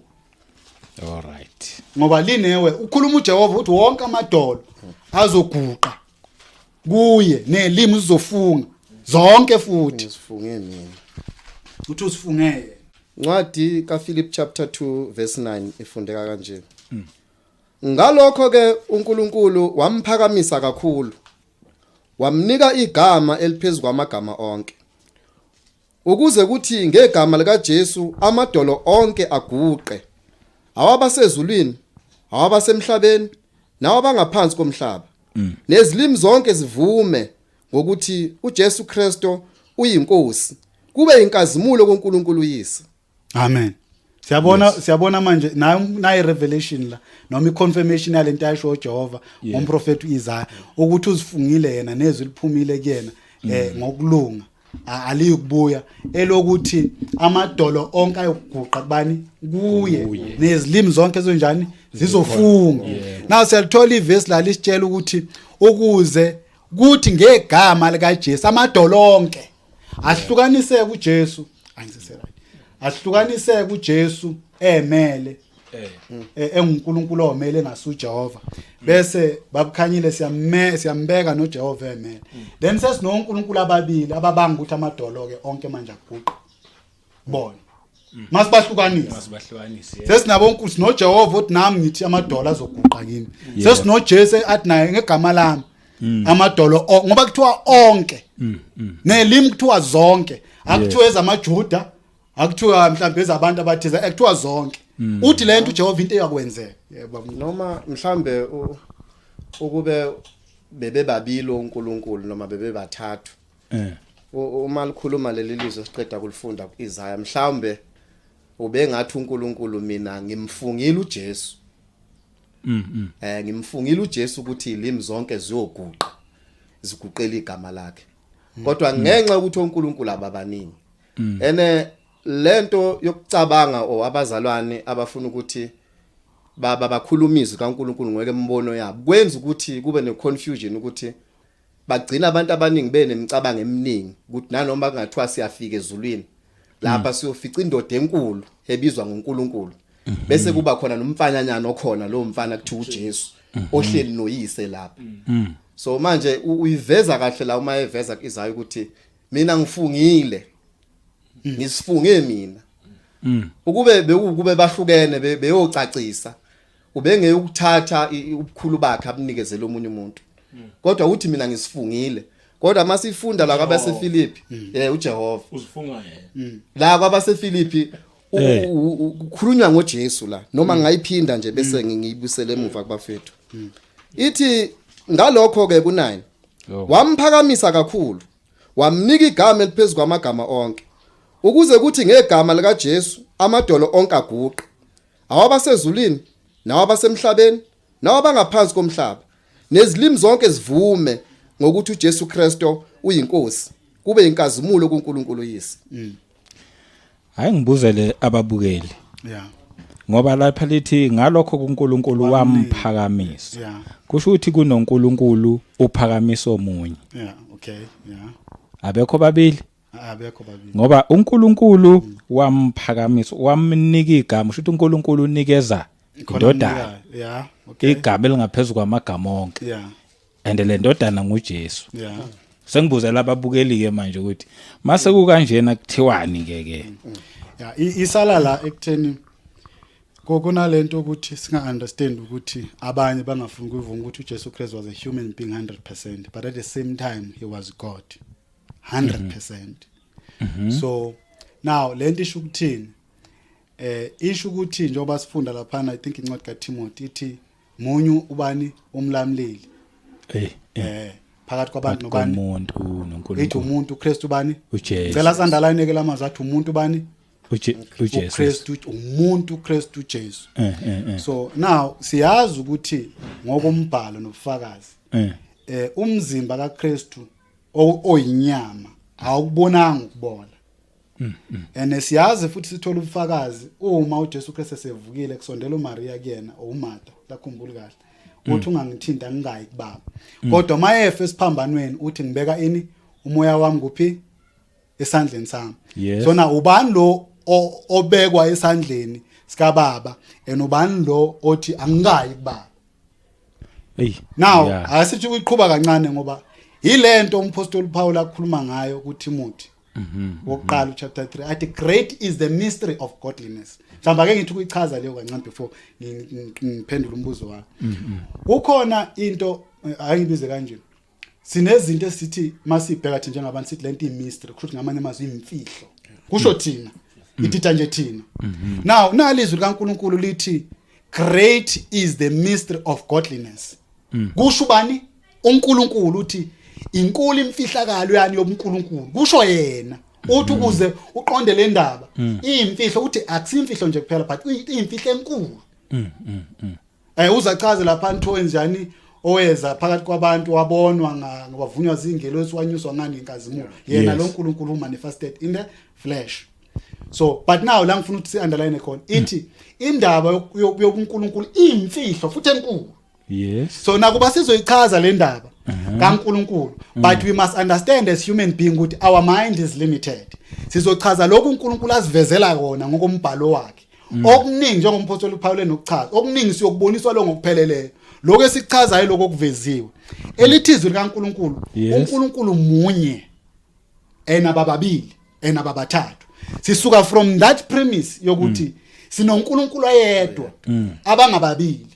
All right. Ngoba linewe ukhuluma uJehova uthi wonke amadolo azoguqa kuye nelimi uzofunga zonke futhi. Ngizifunge mina. Uthi usifunge. Incwadi kaPhilip chapter 2 verse 9 ifundeka kanje. Ngalokho ke uNkulunkulu wamphakamisa kakhulu, wamnika igama eliphezulu kwamagama onke, ukuze kuthi ngegama lika Jesu amadolo onke aguqe, awabasezulwini, awabasemhlabeni, nawabangaphansi komhlaba, nezilimi zonke zivume ngokuthi uJesu Kristo uyiNkosi, Kube inkazimulo kuNkulunkulu uYise. Amen. Siyabona, siyabona manje nayi revelation la noma iconfirmation yalento ayisho uJehova ngomprofeti uIsaiah ukuthi uzifungile yena nezwi liphumile kuyena ngokulunga aliyikubuya elokuthi amadolo onke ayokuguqa kubani? Kuye, nezilimi zonke zonjani zizofunga. Now siyalithola ivesi la lisitshela ukuthi ukuze kuthi ngegama lika Jesu amadolo onke ahlukaniseke kuJesu, angisise right, ahlukaniseke kuJesu emele enguNkulunkulu omele engasuJehova, bese babukhanyile siyamme siyambeka noJehova emele, then sesinoNkulunkulu ababili ababanga ukuthi amadolo ke onke manje aguqa bona masibahlukanisa. Masibahlukanise. Sesinabo uNkulunkulu sinoJehova uthi nami ngithi amadolo azoguqa kimi, sesinoJesu athi naye ngegama lami amadolo ngoba kuthiwa onke nelimi kuthiwa zonke, akuthiwa ezamaJuda, akuthiwa mhlawumbe ezabantu abathize, ekuthiwa zonke. Uthi lento uJehova into eyakwenzeka, yebo. Noma mhlambe ukube bebebabili uNkulunkulu noma bebebathathu, uma likhuluma leli lizwi siqeda kulifunda kuIsaiah, mhlawumbe ubengathi uNkulunkulu mina ngimfungile uJesu, ngimfungile uJesu ukuthi ilimi zonke ziyoguqa ziguqela igama lakhe, kodwa ngenxa ukuthi oNkulunkulu ababaningi ene lento yokucabanga o abazalwane abafuna ukuthi baba bakhuluma izwi kaNkulunkulu ngeke imbono yabo kwenza ukuthi kube neconfusion, ukuthi bagcina abantu abaningi benemicabango eminingi ukuthi nanoma kungathiwa siyafika ezulwini lapha siyofica indoda enkulu ebizwa ngoNkulunkulu, bese kuba khona nomfanyanyana okhona, lo mfana kuthiwa uJesu ohleli noyise lapha. So manje uyiveza kahle la uma eveza kuIsaiah ukuthi mina ngifungile, ngisifunge mina. Ukube bekube bahlukene beyocacisa ubengeke ukuthatha ubukhulu bakhe abunikezele omunye umuntu, kodwa uthi mina ngisifungile. Kodwa masifunda la kwabaseFilipi, uJehova uzifunga yena. La kwabaseFilipi kukhulunywa ngoJesu la, noma ngayiphinda nje bese ngiyibusele emuva kubafethu. Ithi ngalokho ke ku9 wamphakamisa kakhulu, wamnika igama eliphezulu kwamagama onke, ukuze kuthi ngegama lika Jesu amadolo onke aguqe, awabasezulwini nawabasemhlabeni nawabangaphansi komhlaba, nezilimi zonke zivume ngokuthi uJesu Kristo uyinkosi, kube inkazimulo kuNkulunkulu uYise. Hayi, ngibuzele ababukeli ngoba lapha lithi ngalokho kuNkulunkulu wamphakamisa, kusho ukuthi kunoNkulunkulu uphakamisa omunye. yeah okay yeah Abekho babili. Abekho babili. Ngoba uNkulunkulu wamphakamisa, wamnika igama, kusho ukuthi uNkulunkulu unikeza Khona indodana umnikayo. yeah okay igama elingaphezulu kwamagama onke, and le ndodana nguJesu. Sengibuzela ababukeli ke manje ukuthi mase kukanjena kuthiwani ke ke? Yeah, isala la ekutheni kunalento ukuthi singa understand ukuthi abanye bangafuni ukuvuma ukuthi uJesu Christ was a human being 100%, but at the same time he was God 100%. So now lento isho ukuthini? Isho ukuthi njengoba sifunda lapha, I think incwadi kaTimothy ithi munyu ubani umlamleli phakathi kwabantu nobani? Komuntu Ithi noNkulunkulu. Umuntu uKristu bani? uJesu. Ngicela si-underline ke lamazwi athi umuntu bani? uJesu. uKristu, umuntu uKristu Jesu. So now siyazi ukuthi ngokombhalo nobufakazi umzimba kaKristu oyinyama awukubonanga ukubola, and siyazi futhi sithola ubufakazi uma uJesu Kristu esevukile kusondela uMaria kuyena uMartha, lakhumbula kahle, uthi ungangithinta ngingayi kubaba, kodwa mayefe esiphambanweni uthi ngibeka ini umoya wami kuphi? Esandleni sami. So na ubani lo obekwa esandleni sikababa and ubani lo othi angikayi kubaba? Hey. Now asithi ukuyiqhuba kancane ngoba yilento umpostoli Paul akhuluma ngayo kuTimothy wokuqala chapter 3, athi great is the mystery of godliness. Mhlawumbe ake ngithi ukuyichaza leyo kancane before ngiphendule umbuzo wakho. Kukhona into ayibize kanje, sinezinto esithi masibheka thina njengabantu sithi lento i-mystery, kusho ukuthi ngamanye amazwi imfihlo, kusho thina idida nje thina. Now nalizwi likaNkuluNkulu lithi great is the mystery of godliness. Kusho ubani? UNkulunkulu. Uthi inkulu imfihlakalo yani yobuNkulunkulu, kusho yena. Uthi ukuze uqonde le ndaba iyimfihlo, uthi akusimfihlo nje kuphela, but iyimfihlo enkulu. Uzachaze lapha nto enjani oweza phakathi kwabantu, wabonwa, wavunywa zingelosi, wanyuswa ngani inkazimulo, yena lo uNkulunkulu manifested in the flesh. So but now la ngifuna ukuthi si underline khona, ithi indaba yobuNkulunkulu iyimfihlo futhi enkulu. So nakuba sizoyichaza le ndaba kaNkuluNkulu, but we must understand as human being ukuthi our mind is limited. Sizochaza lokhu uNkulunkulu asivezela kona ngokombhalo wakhe. Okuningi, njengompostoli uPaul enokuchaza okuningi, siyokuboniswa lo ngokupheleleyo. Lokho esikuchazayo lokho okuveziwe elithi izwi likaNkuluNkulu. UNkulunkulu munye enabababili enababathathu. Sisuka from that premise yokuthi sinoNkulunkulu oyedwa abangababili.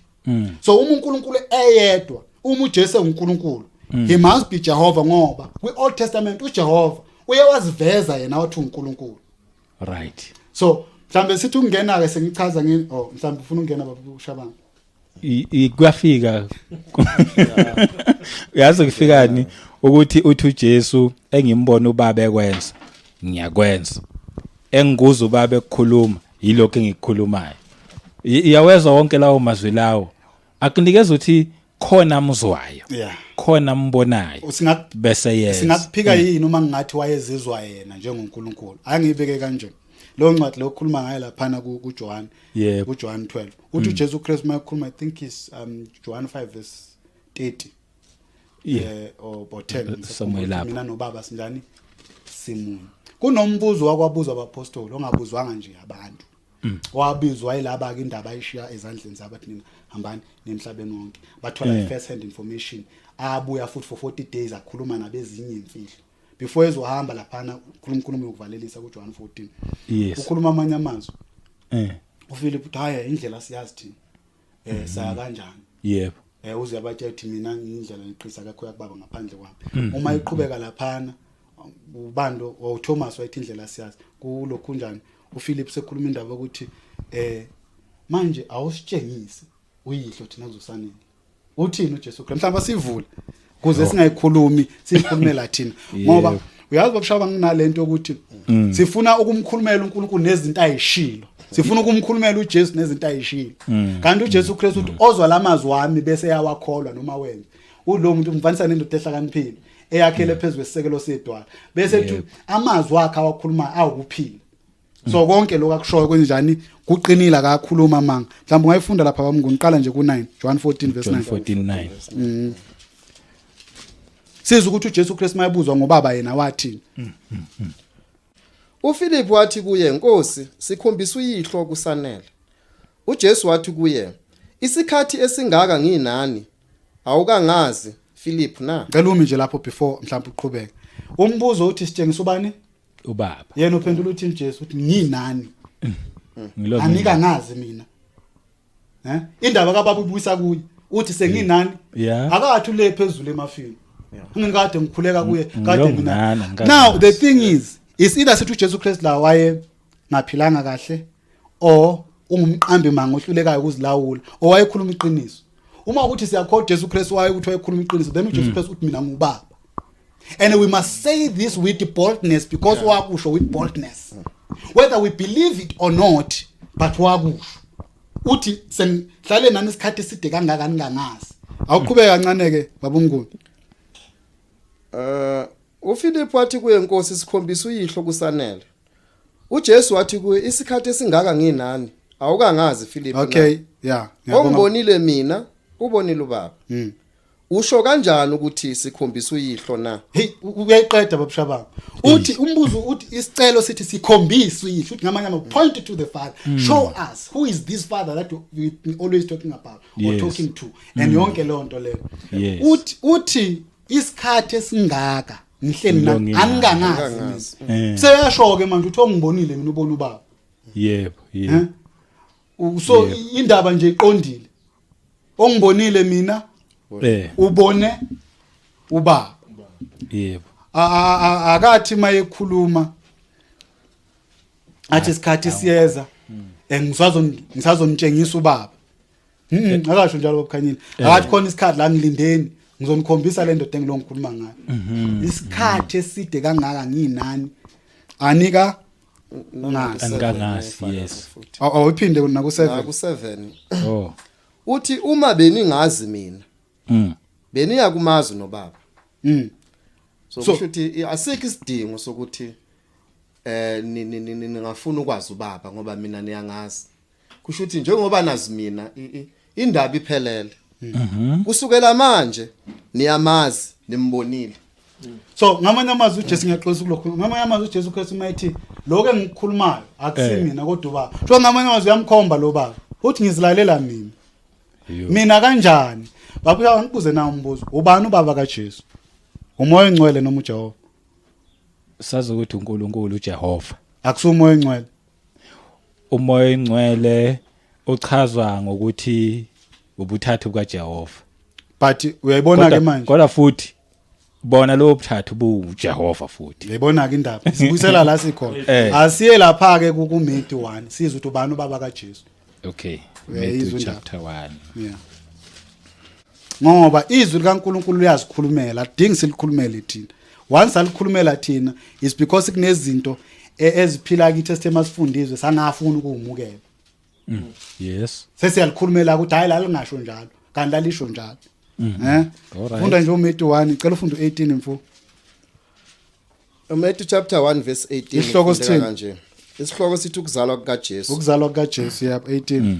So uma uNkulunkulu eyedwa, uma uJesu uNkulunkulu, he must be Jehovah, ngoba kwi Old Testament uJehova uye waziveza yena wathi uNkulunkulu. So mhlambe sithi ungena ke sengichaza ngi, oh, mhlambe ufuna ukungena, baba uShabana. Kuyafika, uyazi kufikani ukuthi uthi uJesu, engimbona ubaba ekwenza ngiyakwenza, engikuza ubaba ekukhuluma yilokho engikukhulumayo. Iyawezwa wonke lawo mazwi lawo, akunikeza ukuthi khona amzwayo, khona ambonayo, bese yeza. Singakuphika yini uma ngingathi wayezizwa yena njengoNkulunkulu? Angiyibeke kanje, lo ncwadi lo khuluma ngayo laphana kuJohn, kuJohn 12, uthi uJesu Christ mayekhuluma, I think is John 5 verse 30 or 10, Somewhere lapho. Mina nobaba sinjani? Simunye. Kunombuzo wakwabuzwa abapostoli ongabuzwanga nje abantu, wabizwa yilaba ke, indaba ayishiya ezandleni zabo, athi nina hambani nemhlabeni wonke. Bathola first hand information. Abuya futhi for 40 days akhuluma nabezinye imfihlo before ezohamba laphana ukhuluma inkulumo yokuvalelisa kuJohn 14. Ukhuluma amanye amazwi. uPhilip uthi, "Hayi, indlela siyazi thina, saya kanjani?" Uze abatshela ukuthi mina ngiyindlela neqiniso, akekho yakubaba ngaphandle kwami. Uma iqhubeka laphana ubando uThomas wayethi indlela siyazi kulokhu njani. uPhilip sekhuluma indaba ukuthi manje awusitshengise uyihlo, thina kuzosanele. Uthini uJesu Kristu? Mhlawumbe sivule kuze singayikhulumi, siyikhulumela thina, ngoba uyazi babushaba nginalento ukuthi sifuna ukumkhulumela uNkulunkulu nezinto ayishilo, sifuna ukumkhulumela uJesu nezinto ayishilo, kanti uJesu Kristu uthi ozwa lamazwi wami bese yawakholwa noma wenza ulo muntu umfanisa nendoda ehlakaniphile eyakhele phezulu kwesisekelo sedwala, bese ethi amazwi wakhe awakhuluma awukuphila. So konke lokho akushoyo kwenjani? Kuqinile, akakhuluma manga. Mhlawumbe ungayifunda lapha bamnguni, qala nje ku9, John 14 verse John 9. 14:9. Sizwe ukuthi uJesu Kristu mayebuzwa ngobaba yena wathini. uPhilip wathi kuye, "Nkosi, sikhombisa uyihlo kusanele." uJesu wathi kuye, "Isikhathi esingaka nginani, awukangazi, Philip na?" Ngicela umi nje lapho before mhlawumbe uqhubeke. Umbuzo uthi sitshengisa ubani? Ubaba. Yena uphendula uthini Jesu? Uthi nginani? Ngilo. Anika ngazi mina. Indaba kababa ubuyisa kuye. Uthi senginani? Akathi ule phezulu emafini. Ngingikade ngikhuleka kuye kade Ngilo mina. nginani, angikaze Now the ngazi. thing is either sithi uJesu Christ la waye ngaphilanga kahle, or ungumqambi manga ohlulekayo ukuzilawula, owayekhuluma iqiniso. Uma ukuthi siyakholwa uJesu Christ waye ukuthi wayekhuluma iqiniso, then uJesu Christ uthi mina ngubaba. And we must say this with boldness because wakusho with boldness. Whether we believe it or not, but wakusho. Uthi sengihlale nani isikhathi eside kangaka ningangazi. Awuqhubeka kancane ke, babumnguni. uPhilip wathi kuye, "Nkosi, sikhombisa uyihlo kusanele." uJesu wathi kuye, "Isikhathi esingaka nginani, awukangazi, Philip na?" Okay, yeah. Ngiyabonga. "Ongibonile mina ubonile ubaba. Usho kanjani ukuthi sikhombisa uyihlo na?" Hey, uyayiqeda babushabanga. Uthi umbuzo uthi isicelo sithi sikhombise uyihlo, uthi ngamanye ama point to the father. Show us who is this father that we always talking about or talking to. And yonke leyo nto leyo. Uthi isikhathi esingaka ngihleli Ngilo na nginani. angingangazi Angingangazi. mina. Seyasho ke manje uthi ongibonile mina ubona ubaba. Yebo, yebo. Eh? So indaba nje iqondile. Ongibonile mina ubone ubaba. Akathi mayekhuluma athi isikhathi siyeza ngisazonitshengisa ubaba. Akasho njalo babukhanyile. Akathi khona isikhathi la ngilindeni ngizonikhombisa le ndoda engilo ngikhuluma ngayo. Isikhathi eside kangaka nginani. Anika ngazi. Anikangazi, yes. Awuphinde naku 7. Naku 7. Oh. Uthi uma beningazi mina, beniyakumazi nobaba. So kusho ukuthi asikho isidingo sokuthi ningafuna ukwazi ubaba ngoba mina niyangazi. Kusho ukuthi njengoba nazi mina, indaba iphelele. Kusukela manje niyamazi, nimbonile. So ngamanye amazwi uJesu, ngiyaxolisa kulokhu, ngamanye amazwi uJesu Kristu mayithi lokho engikukhulumayo akusimina kodwa ubaba. So ngamanye amazwi uyamkhomba lo baba. Uthi ngizilalela mina. Yo. Mina kanjani? Baba, ngibuze na umbuzo. Ubani ubaba kaJesu? Umoya ongcwele noma uJehova? Sazi ukuthi uNkulunkulu uJehova. Akusumoya ongcwele. Umoya ongcwele uchazwa ngokuthi ubuthathu bukaJehova. But uyayibona ke manje. Kodwa futhi bona lo buthathu buJehova futhi. Uyayibona ke indaba. Sibuyisela la sikhona. Asiye lapha ke ku Matthew 1 sizwe ukuthi ubani ubaba kaJesu. Okay. Uyayizwa Matthew indaba. chapter 1. Yeah. Ngoba izwi likaNkulunkulu liyazikhulumela, adingi silikhulumele thina. Once alikhulumela thina is because kunezinto eziphila kithi esithe masifundizwe sangafuni ukuwumukela. Yes. Sesiyalikhulumela ukuthi hayi la lingasho njalo, kanti lalisho njalo. Eh? Alright. Funda nje uMatthew 1, cela ufunde u18 mfo. Matthew chapter 1 verse 18. Isihloko ifundeka sithini? kanje. Isihloko sithi ukuzalwa kukaJesu. Ukuzalwa kukaJesu, yep, 18.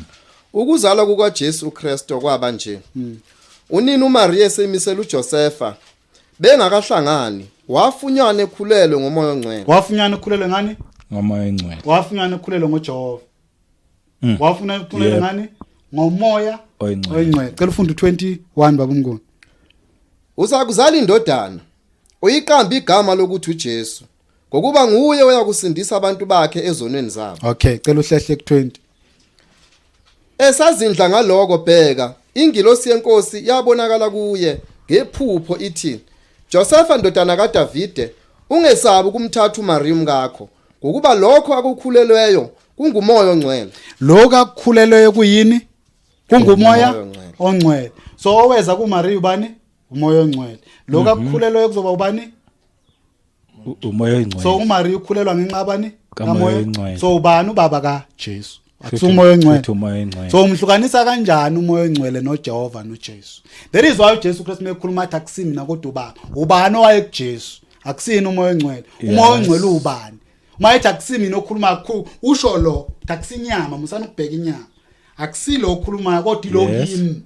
Ukuzalwa kukaJesu uKristu kwaba nje. Unina uMaria esemisela uJosefa bengakahlangani, wafunyana ekhulelwe ngomoya ongcwele. Wafunyana ukhulelwe ngani? Ngomoya ongcwele. Wafunyana ukhulelwe ngoJehova. Wafuna ukukhulelwa ngani? Ngomoya Oyingcwele. oyingcwele. Cela ufunde u21, baba uMnguni. Uzakuzala indodana, uyiqamba igama lokuthi uJesu, ngokuba nguye oyakusindisa abantu bakhe ezonweni zabo. Okay, cela uhlehle ku20. Esazindla ngaloko, bheka, ingilosi yenkosi yabonakala kuye ngephupho ithi, Josepha ndodana kaDavide, ungesabi ukumthatha uMaria umkakho, ngokuba lokho akukhulelweyo kungumoya ongcwele. Lokho akukhulelweyo kuyini? Kungumoya Umoya ongcwele. ongcwele. So oweza kuMaria ubani? Umoya ongcwele. Lokho akukhulelweyo kuzoba ubani? Umoya ongcwele. So uMaria ukhulelwa ngenxa bani? Kamoya ongcwele. So ubani ubaba kaJesu? Akusumoya ongcwele. Futhi umoya ongcwele. So umhlukanisa kanjani umoya ongcwele noJehova noJesu? That is why uJesu Kristu mekhuluma athi akusimi mina kodwa ubaba. Ubani owaye kuJesu? Akusini umoya ongcwele. Umoya ongcwele ubani? Uma ethi akusimi mina okhuluma kakhulu, usho lo, ukuthi akusinyama, musana ukubheka inyama. Akusilo okhulumayo kodwa ilo kimi.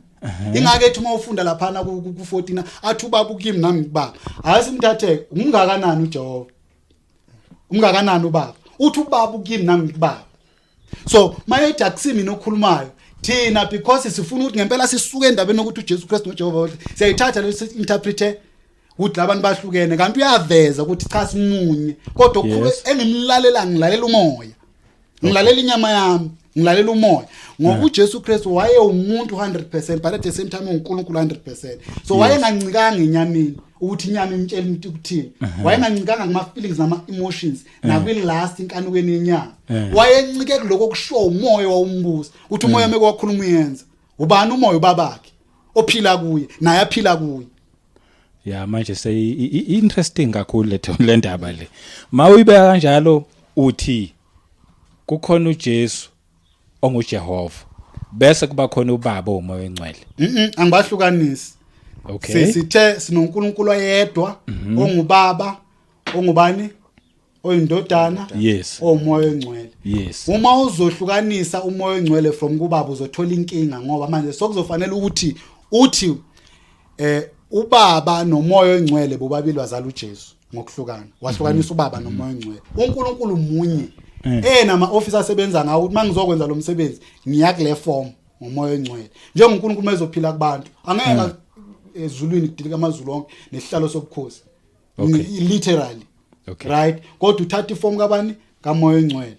Ingake ethi uma ufunda laphana ku 14 athi ubaba ukimi nami kubaba. Hayi simthatheke, umngakanani uJehova? Umngakanani ubaba? Uthi ubaba ukimi nami kubaba. So mayethi akusimi nokhulumayo thina because sifuna ukuthi ngempela sisuke endabeni yokuthi uJesu Kristu noJehova, siyayithatha leso interprete ukuthi labantu bahlukene, kanti uyaveza ukuthi cha, simunye, kodwa okukhulu engimlalela, ngilalela umoya, ngilalela inyama yami, ngilalela umoya, ngoba uJesu Kristu waye umuntu 100% but at the same time uNkulunkulu 100%. So wayengancikanga enyameni ukuthi inyama imtshela umuntu ukuthini, wayengancikanga kuma feelings nama emotions nakwi last inkanukweni yenyama. Wayencike kuloko kushiwo umoya wawumbusa, ukuthi umoya meke wakhuluma uyenza. Ubani umoya? Ubabakhe ophila kuye, naye aphila kuye. Ya, manje sey interesting kakhulu le ndaba le. Mawuyibeka kanjalo, uthi kukhona uJesu onguJehova, bese kuba khona ubaba umoya ongcwele. Angibahlukanisi. Sithe sinoNkulunkulu oyedwa ongubaba, ongubani, oyindodana, omoya ongcwele. Uma uzohlukanisa umoya ongcwele from kubaba, uzothola inkinga, ngoba manje sokuzofanele ukuthi uthi ubaba nomoya ongcwele bobabili bazala uJesu ngokuhlukana. Wahlukanisa ubaba nomoya ongcwele. uNkulunkulu munye enama office asebenza ngawo, ukuthi mangizokwenza lo msebenzi ngiya kule form ngomoya ongcwele, njengoNkulunkulu mayezophila kubantu angeke ezulwini kudilika amazulu onke nesihlalo sobukhosi. Literally. Right, kodwa uthatha iform kabani? Kamoya ongcwele.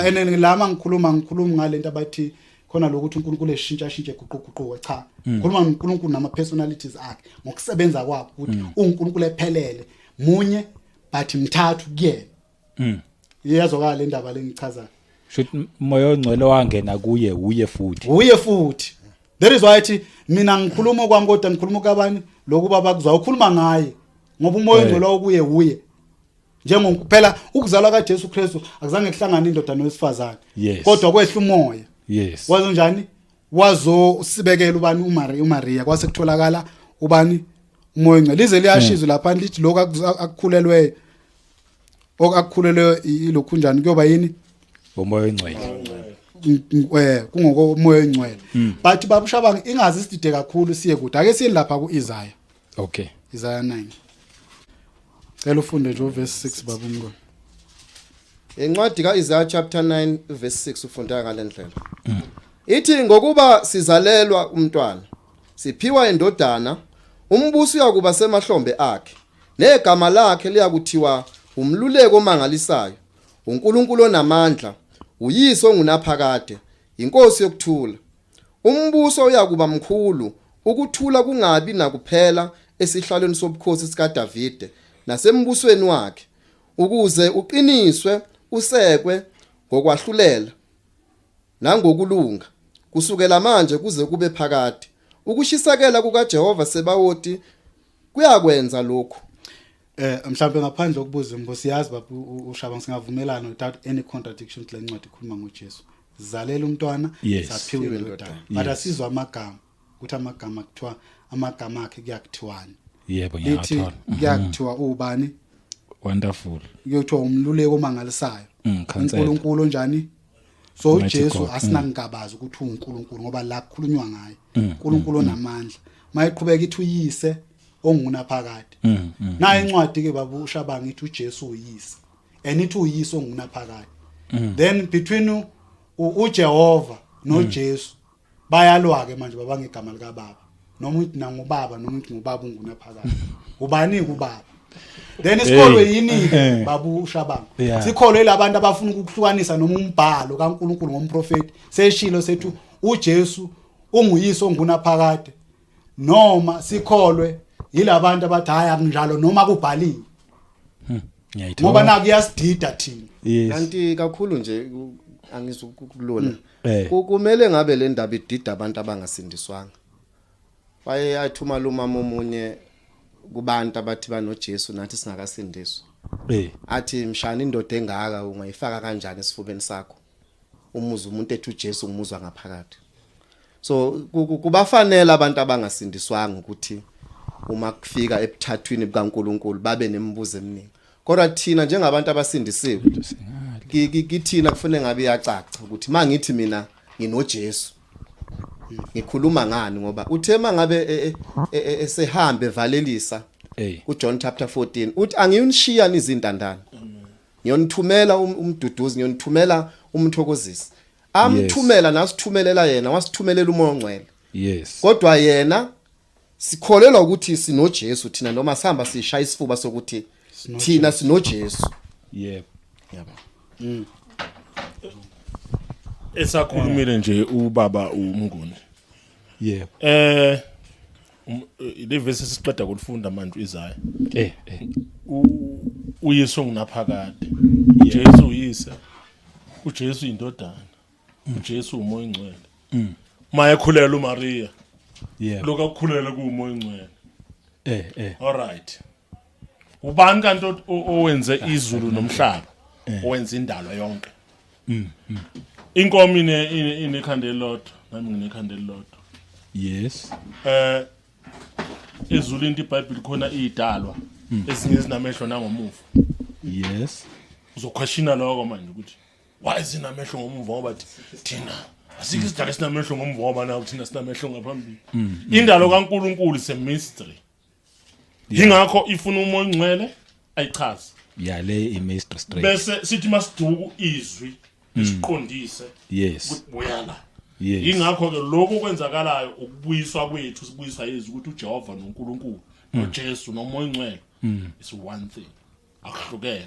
Ene lama ngikhuluma ngalento abathi khona lokuthi uNkulunkulu eshintsha shintshe, guquguquka. Cha, ngikhuluma ngoNkulunkulu nama personalities akhe ngokusebenza kwakhe, ukuthi uNkulunkulu ephelele munye but mthathu kuyena. Iyazwakala le ndaba lengichazayo? Shuthi umoya ongcwele wangena kuye uye futhi. Uye futhi. That is why athi mina ngikhuluma kwami kodwa ngikhuluma kabani? Lokuba bakuzwa ukhuluma ngaye, ngoba umoya ongcwele okuye uye. Njengokuphela ukuzalwa kaJesu Kristu akuzange kuhlangane indoda nowesifazane. Kodwa kwehla umoya. Wazo njani? Wazosibekela ubani uMaria uMaria kwase kutholakala ubani umoya ongcwele. Lize liyashizwa lapha lithi lokho akukhulelwe okukhulelwe ilokhu njani kuyoba yini? Umoya ongcwele. Kungokomoya ongcwele. But babushabanga ingazi isidide kakhulu siye kude. Ake siye lapha kuIsaiah. Okay. Isaiah 9. Cela ufunde nje uverse 6 baba umngoni. Incwadi kaIsaiah chapter 9 verse 6 ufunda ngalendlela. Ithi ngokuba sizalelwa umntwana, siphiwa indodana, umbuso uyakuba semahlombe akhe, negama lakhe liyakuthiwa umluleko omangalisayo, uNkulunkulu onamandla, uyise ongunaphakade, inkosi yokuthula. Umbuso uyakuba mkhulu, ukuthula kungabi nakuphela esihlalweni sobukhosi sikaDavide nasembusweni wakhe, ukuze uqiniswe usekwe ngokwahlulela nangokulunga kusukela manje kuze kube phakade. Ukushisekela kukaJehova Sebawoti kuyakwenza lokhu. Mhlawumbe ngaphandle kokubuza imbuzo siyazi baba uShabang singavumelana without any contradiction kule ncwadi ikhuluma ngoJesu. Zalela umntwana saphiwa indodana. But asizwa amagama ukuthi amagama kuthiwa amagama akhe kuyakuthiwani. Yebo Lithi ngiyathola. kuyakuthiwa ubani? Wonderful. Kuyothiwa umluleko omangalisayo. Counselor. uNkulunkulu onjani? So Mighty uJesu God. asinangabazi ukuthi uNkulunkulu ngoba la kukhulunywa ngaye. uNkulunkulu onamandla. Mayiqhubeka ithi uyise ongunaphakade. Nayo incwadi ke baba uShabanga ithi uJesu uyise. And ithi uyise ongunaphakade. Then between uJehova noJesu bayalwa ke manje baba ngegama lika baba. Noma uthi nangubaba noma uthi ngubaba ungunaphakade. Ubani kubaba? Then isikolo yini ke baba uShabanga? Sikholwe labantu abafuna ukuhlukanisa noma umbhalo kaNkuluNkulu ngomprofeti. Seshilo sethu uJesu unguyise ongunaphakade. Noma sikholwe yilabantu abathi hayi akunjalo noma kubhaliwe. Ngiyayithola. Ngoba naku iyasidida thina. Kanti kakhulu nje angizukulula. Kumele ngabe le ndaba idida abantu abangasindiswanga. Baye athuma lo mama omunye kubantu abathi banoJesu nathi singakasindiswa. Athi mshana indoda engaka ungayifaka kanjani esifubeni sakho? Umuza umuntu ethi uJesu ngumuzwa ngaphakathi. So kubafanele abantu abangasindiswanga ukuthi uma kufika ebuthathwini bukaNkuluNkulu babe nemibuzo eminingi. Kodwa thina njengabantu abasindisiwe kithina kufanele ngabe iyacaca ukuthi mangithi mina nginoJesu ngikhuluma ngani, ngoba uthe mangabe esehambe valelisa kuJohn chapter 14 uthi angiyonishiya nizintandane, ngiyonithumela umduduzi, ngiyonithumela umthokozisi. Amthumela nasithumelela yena, wasithumelela uMoya oNgcwele. Kodwa yena sikholelwa ukuthi sinoJesu thina, noma sihamba sishaya isifuba sokuthi thina sinoJesu. Yebo. Yabo. Esakhulumile nje ubaba uMnguni. Yebo. Le verse esiqeda kulifunda manje uIsaiah. Uyise ongunaphakade. uJesu uyise. uJesu indodana. uJesu uMoya oNgcwele. Uma ekhulela uMaria. Yebo. Lokho akukhulela kuumoya oNgcwele. All right. Ubani kanti owenze izulu nomhlaba? Owenze indalo yonke. Inkomo inekhanda elilodwa, nami nginekhanda elilodwa. Ezulwini iBhayibheli khona idalwa ezinye ezinamehlo nangomuva. Uzoquestiona lokho manje ukuthi why zinamehlo ngomuva, ngoba thina asikho isidalo esinamehlo ngomuva, ngoba nawo thina sinamehlo ngaphambili. Indalo kaNkuluNkulu is a mystery. Ingakho ifuna uMoya oNgcwele ayichaze. Yeah, le i mystery straight. Bese sithi masiduku izwi isiqondise. Ukuthi buya la. Ingakho ke lokho kwenzakalayo ukubuyiswa kwethu, sibuyiswa yizwi ukuthi uJehova noNkulunkulu noJesu noMoya oNgcwele is one thing. Akuhlukene.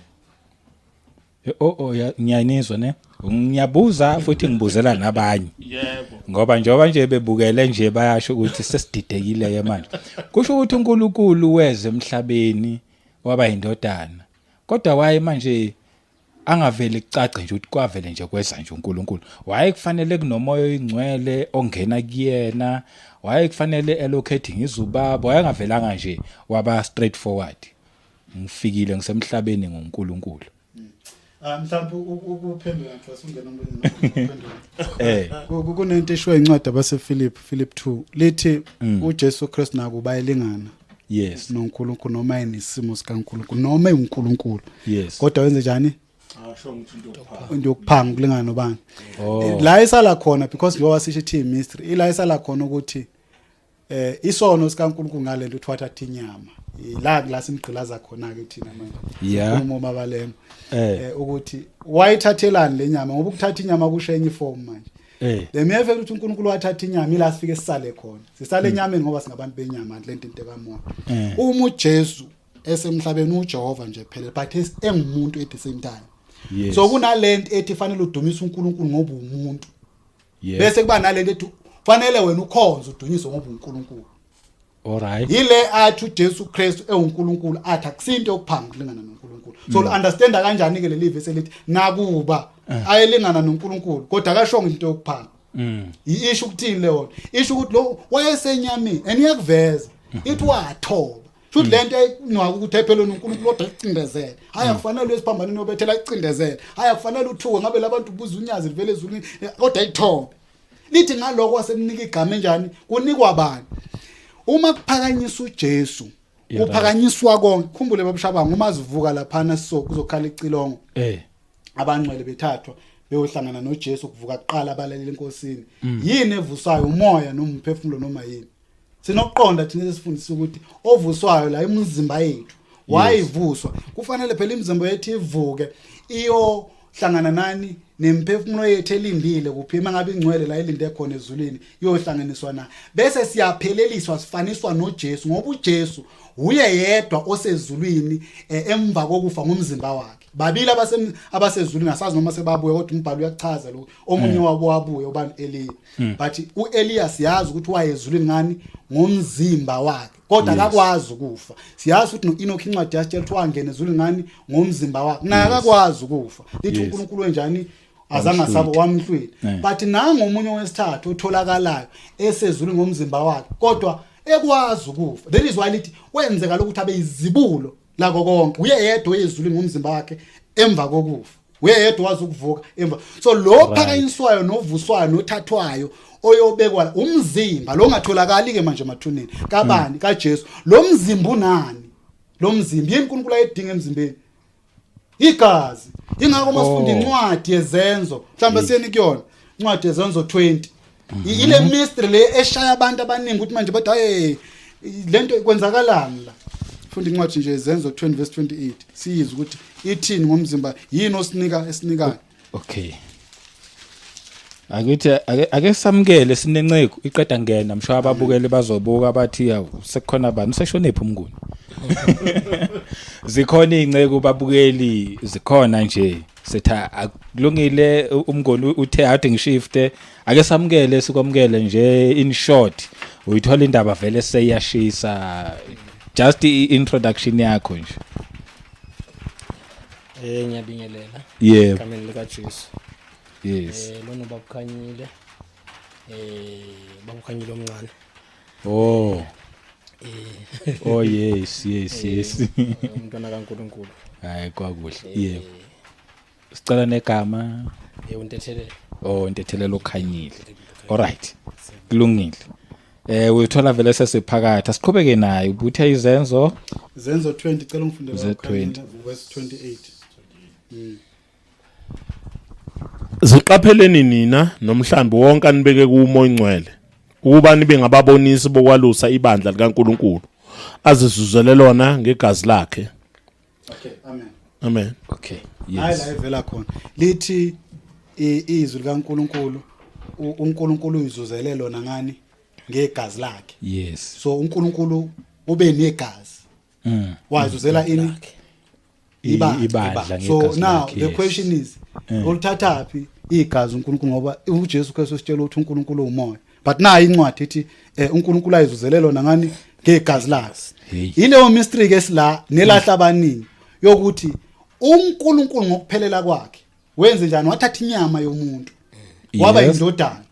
Oh ngiyanizwa ne. Ngiyabuza futhi ngibuzela nabanye. Yebo. Ngoba njengoba nje bebukele nje bayasho ukuthi sesididekile ke manje. Kusho ukuthi uNkulunkulu weze emhlabeni waba indodana. Kodwa waye manje angavele kucace nje ukuthi kwavele nje kweza nje uNkulunkulu. Waye kufanele kunomoya oyingcwele ongena kuyena, waye kufanele allocating izubaba, wayengavelanga nje waba straightforward. Ngifikile ngisemhlabeni ngoNkulunkulu. Ah, mhlawumbe ukuphendula mhlawumbe ungena umphendula. Eh. Kunento eshiwo incwadi abasePhilip, Philip 2, lithi uJesu Kristu nakuba elingana noNkulunkulu, noma enesimo sikaNkulunkulu, noma enguNkulunkulu, kodwa wenze njani? Asho ngithi into yokuphanga. Into yokuphanga ukulingana nobani? Oh. La isala khona, because njengoba sisho ithi mystery, ila isala khona ukuthi isono sikaNkulunkulu ngalento uthi wathatha inyama, la simgqilaza khona ke thina manje. Sikhuluma umabalema ukuthi wayithathelani le nyama, ngoba ukuthatha inyama kusho enye iform manje. Le mere fact ukuthi uNkulunkulu wathatha inyama, ila sifike sisale khona, sisale enyameni ngoba singabantu benyama, lento into kamoya. Uma uJesu esemhlabeni, uJehova nje phela, but engumuntu at the same time. So kunalento ethi fanele udumise uNkulunkulu ngoba umuntu, bese kuba nalento ethi fanele wena ukhonze udunyiswe ngoba uNkulunkulu. All right. Yile athi uJesu Kristu ewuNkulunkulu athi akusinto yokuphanga kulingana noNkulunkulu. So understand kanjani ke leli verse elithi nakuba ayelingana noNkulunkulu kodwa akashongo into yokuphanga? Isho ukuthini leyo? Isho ukuthi lo wayesenyameni, and iyakuveza ithi wathoba. Futhi lento ayinwaka ukuthi phela uNkulunkulu kodwa icindezele, hayi, akufanele uyesiphambaneni obethela icindezele, hayi, akufanele uthuke ngabe labantu buza unyazi livele ezulwini, kodwa ayithobe. Lithi ngaloko wasemnika igama enjani? Kunikwa bani uma kuphakanyiswa uJesu? Kuphakanyiswa konke. Khumbule babushabanga, uma zivuka laphana, so kuzokhala icilongo, abangcwele bethathwa beyohlangana noJesu, kuvuka kuqala abalalela enkosini. Yini evusayo? Umoya noma umphefumulo noma yini? Sinokuqonda thina esifundisa ukuthi ovuswayo la imizimba yethu. Wayivuswa, kufanele phela imizimba yethu ivuke iyohlangana nani? Nemphefumulo yethu elindile kuphi? Mangabe ingcwele la ilinde khona ezulwini, iyohlanganiswa na, bese siyapheleliswa, sifaniswa noJesu, ngoba uJesu uye yedwa osezulwini emva kokufa ngomzimba wakhe. Babili abasezulwini, asazi noma sebabuye, kodwa umbhalo uyachaza lokho. Omunye wabo wabuye, ubani? Eliya. But uEliya siyazi ukuthi wayezulwini ngani? Ngomzimba wakhe, kodwa akakwazi ukufa. Siyazi ukuthi noEnoch, incwadi yasitshela ukuthi wangena ezulwini ngani? Ngomzimba wakhe, naye akakwazi ukufa. Lithi uNkulunkulu wenjani? Azange asabo, wamhlwile. But nangomunye wesithathu otholakalayo esezulwini ngomzimba wakhe kodwa ekwazi ukufa. That is why lithi wenzeka lokuthi abe izibulo lako konke. Uye yedwa oyezulwini ngomzimba wakhe emva kokufa, uye yedwa wazi ukuvuka emva. So lo phakanyiswayo novuswayo nothathwayo oyobekwa la, umzimba lo ngatholakali ke manje emathuneni kabani? KaJesu. Lo mzimba unani? Lo mzimba yini uNkulunkulu ayedinga emzimbeni? Igazi. Ingakho masifunda incwadi yezenzo, mhlawumbe siyeni kuyona incwadi yezenzo 20, ile mystery le eshaya abantu abaningi ukuthi manje bathi, hey, lento kwenzakalani la? Funda incwadi nje yezenzo 20 verse 28, siyizwe ukuthi ithini ngomzimba, yini osinika esinikayo. Okay, akuthi ake samukele, sinenceko iqeda ngena msho, ababukeli bazobuka bathi, yawu, sekukhona bani, useshonephi uMnguni? Zikhona izinceko babukeli, zikhona nje. Sitha akulungile, uMnguni uthe ade ngishifte, ake samukele, sikwamukele nje. In short, uyithola indaba vele seyiyashisa. Just i-introduction yakho nje. Ngiyabingelela egameni lika Jesu. Lona babukhanyile. Babukhanyile omncane. Oh. Oh yes. Umntwana kaNkuluNkulu. Hayi, kwakuhle. Yebo. Sicela negama. Untethelelo. Oh, Ntethelelo okhanyile. Alright. Kulungile. Uyithola vele sesiphakathi. Asiqhubeke naye. Ubuthe izenzo Zenzo 20, cela ungifundele. Ze 20. Verse 28. Ziqapheleni nina nomhlambi wonke anibeke kumo ingcwele ukuba nibe ngababonisi bokwalusa ibandla likaNkuluNkulu azizuzele lona ngegazi lakhe. Okay, amen. Amen. Okay. Hayi, Yes. la ivela khona lithi izwi likaNkuluNkulu, uNkulunkulu uyizuzele lona ngani? Ngegazi lakhe. So uNkulunkulu ube negazi, wazuzela ini? Ibandla. Ibandla So ngegazi now lakhe, the question is, ulithathaphi igazi uNkulunkulu? Ngoba uJesu Kristu usitshela ukuthi uNkulunkulu umoya, but nayi incwadi ithi uNkulunkulu ayizuzele lona ngani? Ngegazi lakhe. Hey. Ileyo mystery ke sila nelahla abaningi yokuthi uNkulunkulu ngokuphelela kwakhe wenze njani? Wathatha inyama yomuntu, waba indodana.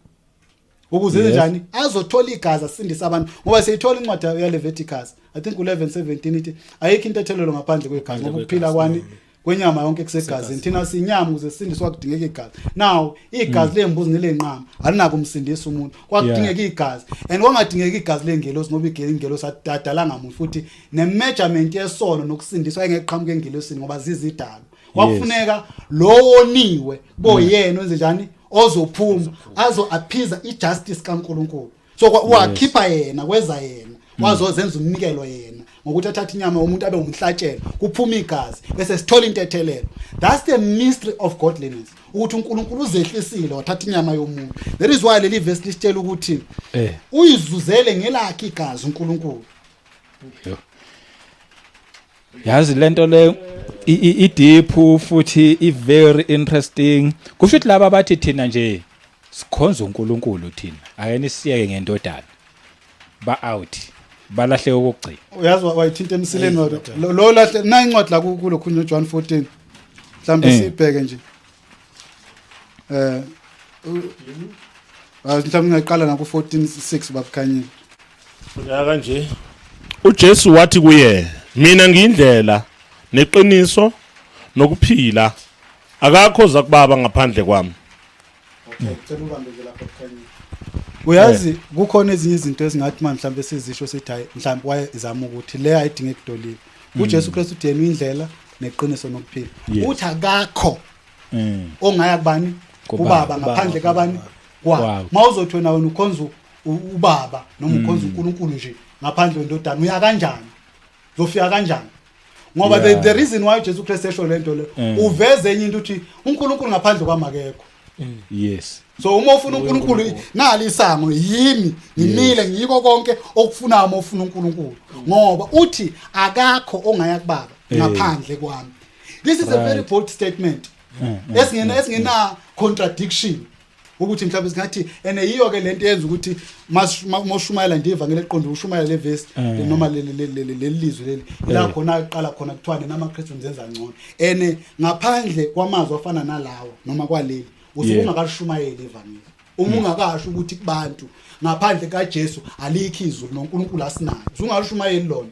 Ukuze njani azothola igazi asindise abantu, ngoba siyithola incwadi ya Leviticus, I think 11:17, ithi ayikho intethelelo ngaphandle kwegazi, ngoba ukuphila kwani kwenyama yonke kusegazini. Thina sinyama, ukuze sisindiswe kwakudingeka igazi. Now igazi lembuzi nelenqama alinako umsindisa umuntu, kwakudingeka igazi, and kwangadingeka igazi lengelosi, ngoba ingelosi adalanga muntu, futhi ne-measurement yesono nokusindiswa ayingeqhamuka engelosini, ngoba zizidalo. Kwakufuneka lo woniwe boyena wenze njani, ozophuma azo appease ijustice kaNkuluNkulu. So wakhipha yena, kweza yena, wazozenza umnikelo yena ngokuthi athathe inyama yomuntu abe umhlatshelo, kuphuma igazi, bese sithola intethelelo. That's the mystery of godliness, ukuthi uNkulunkulu uzehlisile wathatha inyama yomuntu. That is why leli verse lisitshela ukuthi uyizuzele ngelakhe igazi uNkulunkulu. Yazi lento le i-deep futhi i very interesting. Kusho ukuthi laba bathi thina nje sikhonza uNkulunkulu, thina ake nisiyeke ngendodana, ba out, balahleke okugcina. Uyazi, wayithinta emsileni lo lahle na incwadi la kulokhu John 14, mhlawumbe sibheke nje, mhlawumbe ngaqala na ku 14:6, babukhanyile. Ya kanje. uJesu wathi kuye, "Mina ngiyindlela neqiniso nokuphila. Akakho oza kubaba ngaphandle kwami." Okay, cela ubambe nje lapho, bukhanyile. Uyazi, kukhona ezinye izinto ezingathi manje mhlawumbe sizisho sithi hayi, mhlawumbe wayezama ukuthi le ayidinge kudolile. uJesu Kristu uthi yena uyindlela neqiniso nokuphila. Uthi akakho ongaya kubani? Kubaba. Kubaba ngaphandle kabani? Kwa. Kwakhe. Mawuzothi wena ukhonza ubaba noma ukhonza uNkulunkulu nje ngaphandle kwendodana, uya kanjani? Uzofika kanjani? Ngoba the reason why uJesu Kristu esho lento le, uveze enye into, uthi uNkulunkulu ngaphandle kwamakekho. So uma ufuna uNkulunkulu, nali isango, yimi, ngimile, ngiyiko konke okufunayo uma ufuna uNkulunkulu, ngoba uthi akakho ongaya kubaba ngaphandle kwami. This is a very bold statement esingena contradiction, ukuthi mhlawumbe singathi ene yiyo ke lento yenza ukuthi mawushumayela nje ivangeli eqonde, ushumayela le verse noma leli lizwi leli, la khona aqala khona kuthiwa namaKristu nizenza ngcono, ene ngaphandle kwamazwi afana nalawo noma kwaleli, usuke ungakalishumayeli ivangeli uma ungakasho ukuthi kubantu ngaphandle kaJesu alikho izulu noNkulunkulu asinayo. Usungalishumayeli lona,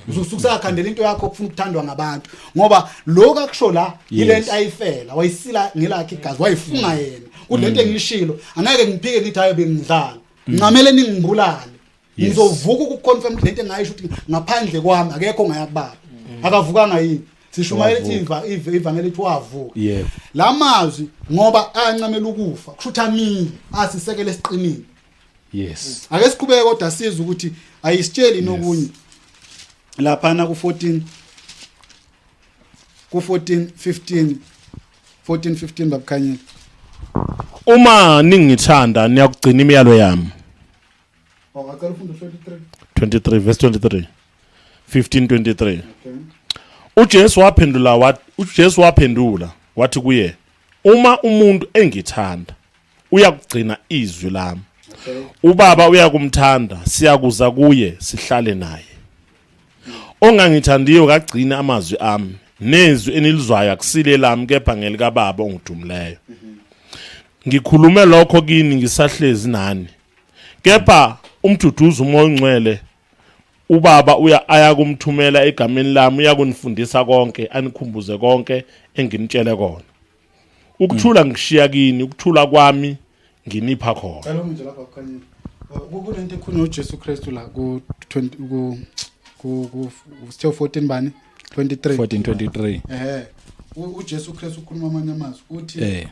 usuke usakhandela into yakho okufuna ukuthandwa ngabantu, ngoba lokho akusho la yilento ayifela, wayisila ngelakhe igazi, wayifunga yena ukuthi lento engiyishilo angeke ngiphike ngithi hayi, bengidlala, ncamele ningibulale, ngizovuka ukuconfirm ukuthi lento engayisho ukuthi ngaphandle kwami akekho ongaya kubaba. Akavukanga yini? Sishumayela ithi ivangeli ithi wavuka. La mazwi, ngoba ancamela ukufa, kusho ukuthi amile, asisekele esiqinile. Ake siqhubeke kodwa sizwe ukuthi ayisitsheli nokunye laphana ku 14, ku 14 15, 14 15, babukhanyile. Uma ningithanda niyakugcina imiyalo yami. Oh, ngacela ufunde 23. 23, verse 23. 15 23. Okay. uJesu waphendula wathi kuye, "Uma umuntu engithanda uyakugcina izwi lami. Ubaba uyakumthanda, siyakuza kuye sihlale naye. Ongangithandiyo kagcina amazwi ami, nezwi enilizwayo akusile lami kepha ngelikababa ongithumileyo. Ngikhulume lokho kini ngisahlezi nani. Kepha umduduzi, uMoya oNgcwele, ubaba uya ayakumthumela egameni lami, uyakunifundisa konke, anikhumbuze konke enginitshele kona. Ukuthula ngishiya kini, ukuthula kwami nginipha khona." Cela nje lapha, kukhanyile. Kunento ekhulunywa uJesu Kristu la ku 20 ku sithe 14 bani, 23. 1423. Ehe. UJesu Kristu ukhuluma amanye amazwi, uthi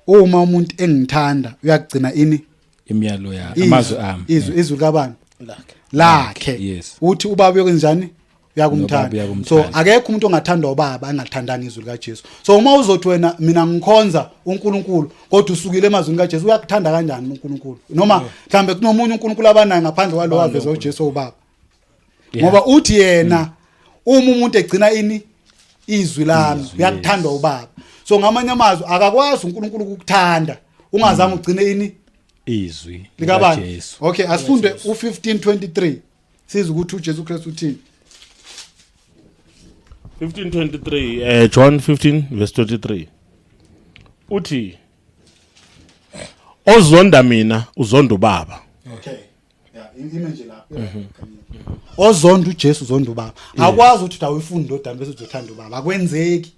uma umuntu engithanda uyakugcina ini? Imiyalo ya amazwi ami. Izwi kabani? Lakhe. Lakhe. Uthi ubaba uyokwenzani? Nobaba Uyakumthanda. uyakumthanda. So akekho umuntu ongathandwa ubaba angathandanga izwi likaJesu. So uma uzothi wena, mina ngikhonza uNkulunkulu, kodwa usukile emazwini kaJesu, uyakuthanda kanjani uNkulunkulu? Noma mhlambe kunomunye uNkulunkulu abanaye ngaphandle kwalo waveza uJesu ubaba? Ngoba uthi yena uma umuntu egcina ini? Izwi lami, uyakuthandwa ubaba. So ngamanye amazwi akakwazi uNkulunkulu ukukuthanda ungazange ugcine ini? Izwi likabani? likaJesu. Okay, asifunde u1523, sizwe ukuthi uJesu Kristu uthini. 1523, John 15 verse 23, uthi, Ozonda mina uzonda ubaba. Okay, yeah, ime nje lapho. Ozonda uJesu uzonda ubaba. Akwazi ukuthi awuyifuni indodana bese uzothanda ubaba, akwenzeki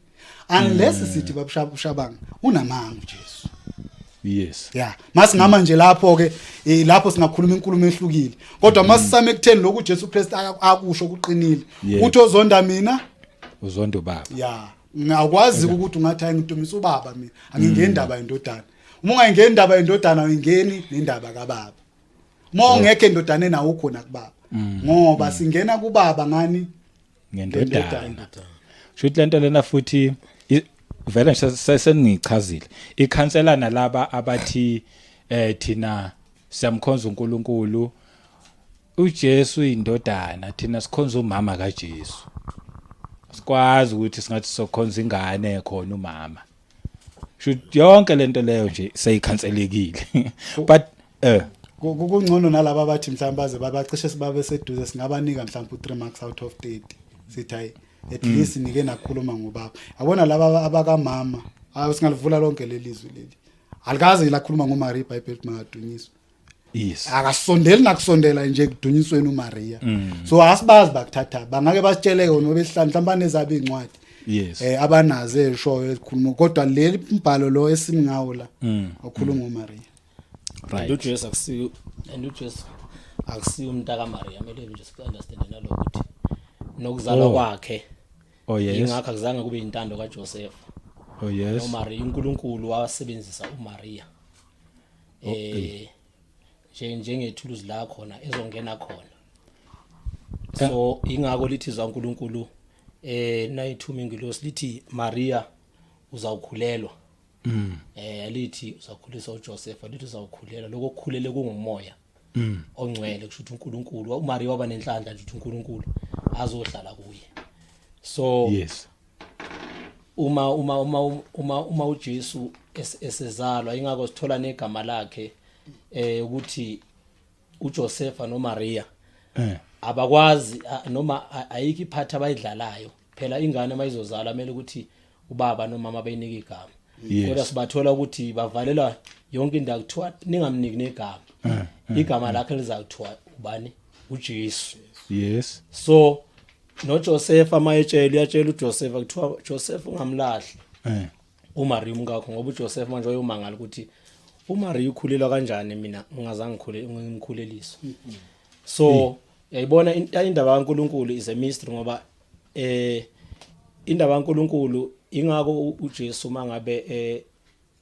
unless sithi babushabanga unamanga uJesu. Yeah, masingama nje lapho ke, lapho singakhuluma inkulumo ehlukile, kodwa masisame ekutheni lokhu uJesu Kristu akusho kuqinile, uthi ozonda mina uzonda ubaba. Yeah, ngakwazi ukuthi ungathi hayi, ngidumisa ubaba mina, angingeni indaba yendodana. Uma ungayingeni indaba yendodana, uyingeni nendaba kababa. Uma ungekho endodaneni, awukho nakubaba, ngoba singena kubaba ngani? Ngendodana. Shuthi lento lena futhi vele nje sengichazile, ikhansela nalaba abathi thina siyamkhonza uNkulunkulu, uJesu indodana, thina sikhonza umama kaJesu. Sikwazi ukuthi singathi sokhonza ingane khona umama. Shuthi yonke lento leyo nje seyikhanselekile, but Kungcono nalaba abathi mhlawumbe baze babacishe sibabe seduze, singabanika mhlawumbe u3 marks out of 30, sithi hayi, at least nike nakhuluma ngobaba. Yabona laba abakamama, ayi, singalivula lonke lelizwi leli, alikaze lakhuluma ngoMaria iBhayibheli ukuthi makadunyiswe. Akasondeli nakusondela nje kudunyisweni uMaria. So asibazi bakuthatha, bangake basitsheleke noma besihlanu mhlawumbe banezabo incwadi abanazo ezishoyo ezikhuluma, kodwa leli mbhalo lo esingawo la okhuluma ngoMaria. And uJesu akusiyo umntaka kaMaria. Kumele nje siku-understand nalokho ukuthi nokuzalwa kwakhe, ingakho akuzange kube intando kaJoseph noMaria. uNkulunkulu wasebenzisa uMaria nje njengethuluzi la khona ezongena khona. So ingakho lithi zaNkulunkulu nayithuma ingilosi lithi Maria uzawukhulelwa. Lithi uzakhulisa uJoseph, lithi uzawukhulelwa. Lokho okukhulele kungumoya ongcwele, kusho ukuthi uNkulunkulu, uMaria waba nenhlanhla nje ukuthi uNkulunkulu azohlala kuye. So uma uJesu esezalwa, ingakho sithola negama lakhe ukuthi uJosepha noMaria abakwazi noma ayikho iphathi abayidlalayo. Phela ingane mayizozalwa kumele ukuthi ubaba nomama bayinike igama, kodwa sibathola ukuthi bavalela yonke indawo, kuthiwa ningamniki negama, igama lakhe lizakuthiwa ubani? uJesu. So noJoseph amayetshela, uyatshela uJoseph, kuthiwa Joseph ungamlahli uMaria umkakho, ngoba uJoseph manje wayomangala ukuthi uMaria ukhulelwa kanjani, mina ngingazange ngikhule ngimkhuleliswe. So yayibona indaba kaNkuluNkulu is a mystery, ngoba indaba kaNkuluNkulu, ingakho uJesu mangabe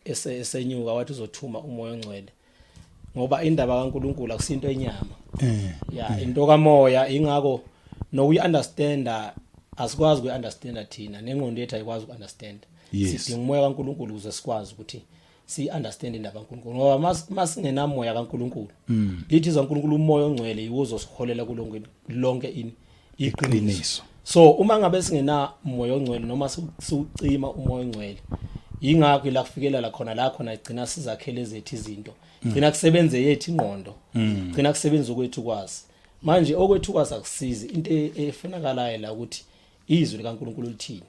esenyuka wathi uzothuma umoya ongcwele, ngoba indaba kaNkuluNkulu akusinto enyama, ya, into kamoya. Ingakho nokuyi-understanda asikwazi ukuyi-understanda thina, nengqondo yethu ayikwazi uku-understand. Sidinga umoya kaNkuluNkulu ukuze sikwazi ukuthi siyi-understand indaba kaNkuluNkulu, ngoba masingenamoya kaNkuluNkulu, lithi zaNkuluNkulu umoya ongcwele yiwo ozosiholela kulonke lonke ini? Iqiniso. Iqiniso. So uma ngabe singena moya ongcwele noma siwucima umoya ongcwele, yingakho ila kufikela la khona, la khona igcina sizakhele ezethu izinto, gcina kusebenze yethu ingqondo, gcina kusebenza okwethu kwazi. Manje okwethu kwazi akusizi. Into efunakalayo la ukuthi izwi likaNkuluNkulu lithini,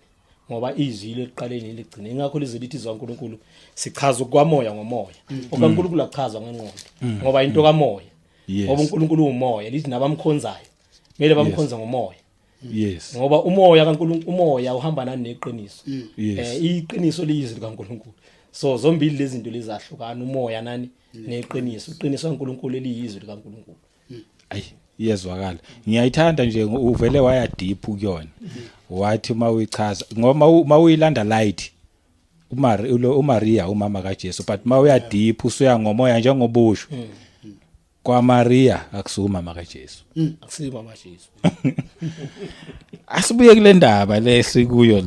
ngoba izwi lekuqaleni ligcine. Ingakho lizwe lithi izwi kaNkuluNkulu sichaza okwamoya ngomoya, okaNkuluNkulu akuchazwa ngengqondo, ngoba into kamoya, ngoba uNkulunkulu umoya, lithi nabamkhonzayo kumele bamkhonze ngomoya, ngoba umoya kaNkulunkulu, umoya uhamba nani? Neqiniso. Iqiniso liyizwi likaNkulunkulu. So zombili lezi zinto lizahlukana, umoya nani? Neqiniso, iqiniso kaNkulunkulu eliyizwi likaNkulunkulu. Ayi, iyezwakala, ngiyayithanda nje. Uvele waya deep kuyona, wathi uma uyichaza, ngoba uma uyilanda light uMaria umama kaJesu, but uma uya deep usuya ngomoya njengobusho kwaMaria, akusuka umama kaJesu. Akusiyo mama Jesu. Asibuye kule ndaba le sikuyo,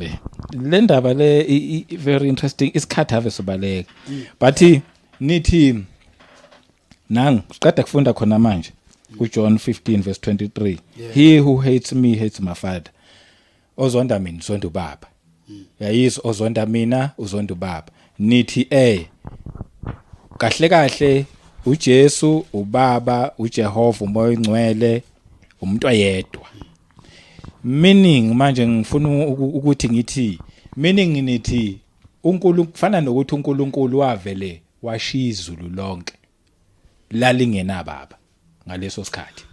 le ndaba le very interesting. Isikhathi ave sibaleka, but nithi nang siqeda kufunda khona manje uJohn 15 verse 23, "He who hates me hates my father." Ozonda mina uzonda ubaba. Uyayizwa? Ozonda mina uzonda ubaba. Nithi kahle kahle uJesu, ubaba, uJehova, umoya ongcwele umuntu oyedwa. Meaning manje ngifuna ukuthi ngithi meaning nithi uNkulunkulu kufana nokuthi uNkulunkulu wavele. Washiya izulu lonke lalingenababa ngaleso sikhathi.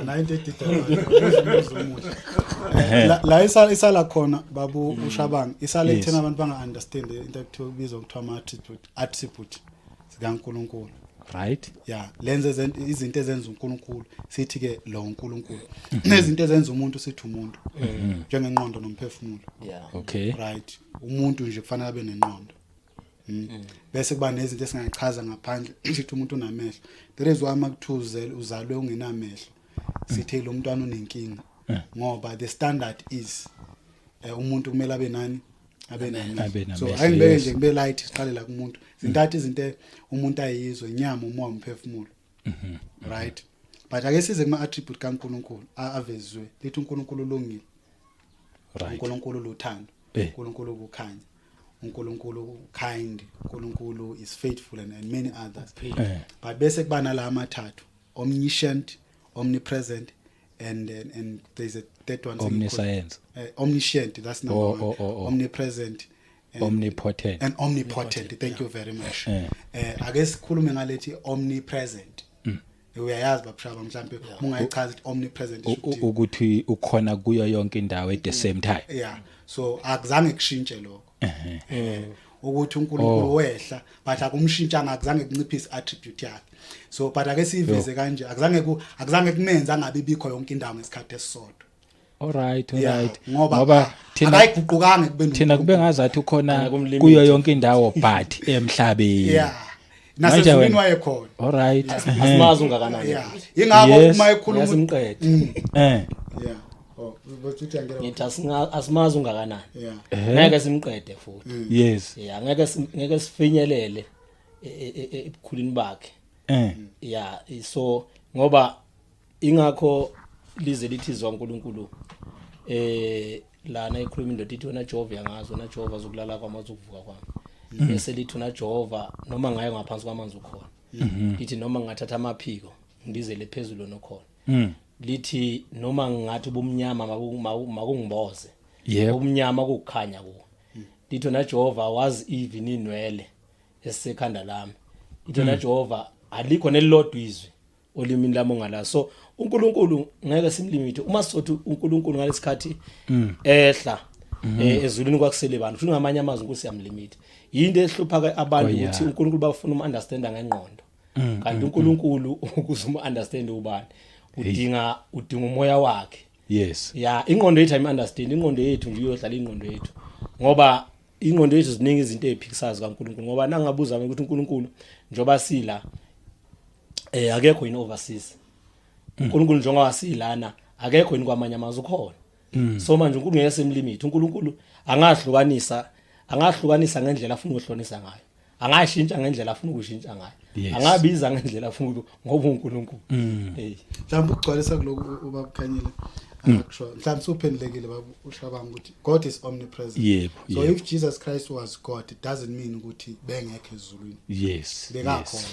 La into edida omuhle la isala khona babu uShabang, isala ekuthena abantu banga understand into ekuthiwa kubizwa kuthiwa ama attribute zikaNkuluNkulu. Yeah, lenze izinto ezenza uNkulunkulu, sithi ke lo uNkulunkulu, nezinto ezenza umuntu sithi umuntu, njengenqondo nomphefumulo. Right, umuntu nje kufanele abe nenqondo. Bese kuba nezinto esingachaza ngaphandle, sithi umuntu unamehlo. There is why makuthuze uzalwe ungenamehlo, sithe lo mntwana unenkinga, ngoba the standard is umuntu kumele abe nani, abe Abe namehlo. So namehlo, ayingibeke nje ngibe light, siqale la kumuntu. Zintathu izinto umuntu ayizo: inyama, umoya, umphefumulo. Right, but ake size kuma attribute kaNkuluNkulu avezwe. Lithi uNkulunkulu ulungile, uNkulunkulu luthando, uNkulunkulu ukukhanya, uNkulunkulu kind, uNkulunkulu is faithful and many others. But bese kuba nala amathathu: omniscient, omnipresent and there's a third one. Omniscience. Omniscient, that's number Oh, one. oh. Omnipresent and, Omnipotent. And omnipotent, thank you very much. Ake sikhulume ngalethi omnipresent. Uyayazi babushaba, mhlambe ungayichaza ukuthi omnipresent isho ukuthini? Ukuthi ukhona kuyo yonke indawo at the same time. Yeah, so akuzange kushintshe lokho ukuthi uNkulunkulu wehla, but akumshintshanga, akuzange kunciphise attribute yakhe. So but ake siyiveze kanje, akuzange kumenze angabi bikho yonke indawo ngesikhathi esisodwa. All Yeah, right. ngoba Ngoba thina akayiguqukanga ekubeni thina kube ngazathi ukhona Akumlimit. kuyo yonke indawo but emhlabeni. Yeah, Manje nasezulwini wayekhona. All right. Asimazi ungakanani. Yeah, ingakho uma ekhuluma Yasimqede. Yeah, oh, but uthi angena. Ngithi asimazi ungakanani. Ngeke simqede futhi. Yeah, ngeke sifinyelele ebukhulini bakhe. Yeah, so ngoba ingakho lize lithi izwa uNkulunkulu lana ikhuluma indoda ithi, "Wena Jehova yangazi, wena Jehova zokulala kwami, azokuvuka kwami." Bese lithi wena Jehova, noma ngaye ngaphansi kwamanzi ukhona. Lithi noma ngingathatha amaphiko ngibizele phezulu nokhona. Lithi noma ngingathi ubumnyama makungimboze, ubumnyama kukhanya kuwo. Lithi wena Jehova wazi even inwele esisekhanda lami. Lithi wena Jehova alikho nelilodwa izwi olimini lami ongalazi. So uNkulunkulu ngeke simlimite. Uma sizothi uNkulunkulu ngalesikhathi ehla ezulwini kwakusele bantu, futhi ngamanye amazwi ukuthi siyamlimita. Yinto ehlupha ke abantu ukuthi uNkulunkulu bafuna umunderstanda ngengqondo, kanti uNkulunkulu ukuze umunderstand ubani, udinga umoya wakhe. Ya, ingqondo yethu ayim-understand. Ingqondo yethu nje iyodlala ingqondo yethu, ngoba ingqondo yethu ziningi izinto eziphikisayo zikaNkulunkulu. Ngoba nangabuza mina ukuthi uNkulunkulu njoba sila akekho yini overseas, uNkulunkulu njengoba silana akekho yini kwamanye amazwe, ukhona. So manje uNkulunkulu ngeke simlimit. uNkulunkulu angahlukanisa ngendlela afuna ukuhlonisa ngayo, angashintsha ngendlela afuna ukushintsha ngayo, angabiza ngendlela afuna ngoba uNkulunkulu. Hey. Mhlawumbe ukugcwalisa kulokhu ubabukhanyile akusho, mhlawumbe suphendulekile babu uShabanga ukuthi God is omnipresent. So if Jesus Christ was God, it doesn't mean ukuthi bengekho ezulwini. Bekakhona.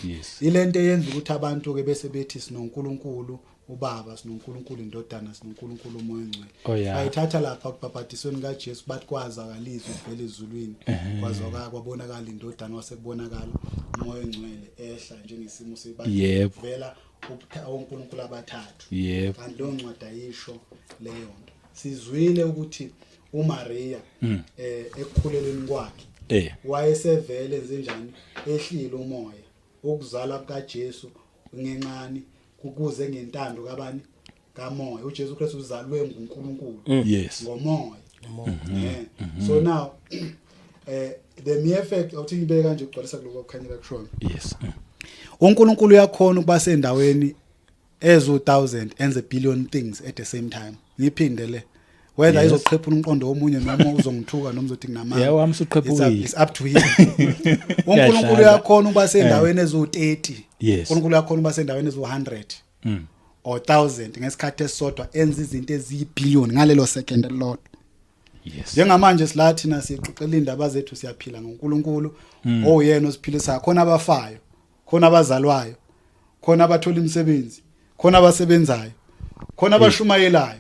Ilento eyenza ukuthi abantu ke bese bethi sinoNkulunkulu uBaba, sinoNkulunkulu iNdodana, sinoNkulunkulu uMoya oNgcwele. Bayithatha lapha kubhabhadisweni kaJesu, bathi kwazakala izwi livela ezulwini, kwazwakala, kwabonakala iNdodana, wasekubonakala uMoya oNgcwele ehla njengesimo sebathi vela oNkulunkulu abathathu. Kanti leyo ncwadi ayisho leyo nto. Sizwile ukuthi uMaria ekukhulelweni kwakhe wayesevele enzenjani, ehlile umoya. Ukuzalwa kukaJesu ngenxani kukuze ngentando kabani? Kamoya. uJesu Kristu uzalwe nguNkulunkulu ngomoya. So now the mere fact awuthi ngibeke kanje ukugcwalisa kuloko okukhanyela kushona, uNkulunkulu uyakhona ukuba sendaweni ezu 1000 enze billion things at the same time. Ngiphinde le, whether izoqhephula umqondo womunye noma uzongithuka noma uzothi nginamanga, Yeah, wami usuqhephukile. It's up to him. uNkulunkulu uyakhona ukuba sendaweni ezu 30, uNkulunkulu uyakhona ukuba sendaweni ezu 100 or 1000 ngesikhathi esisodwa, enza izinto eziyibillion ngalelo second elilodwa. Njengamanje sila thina sixoxela indaba zethu, siyaphila ngoNkulunkulu oyena osiphilisayo. Khona abafayo, khona abazalwayo, khona abathola imisebenzi, khona abasebenzayo, khona abashumayelayo.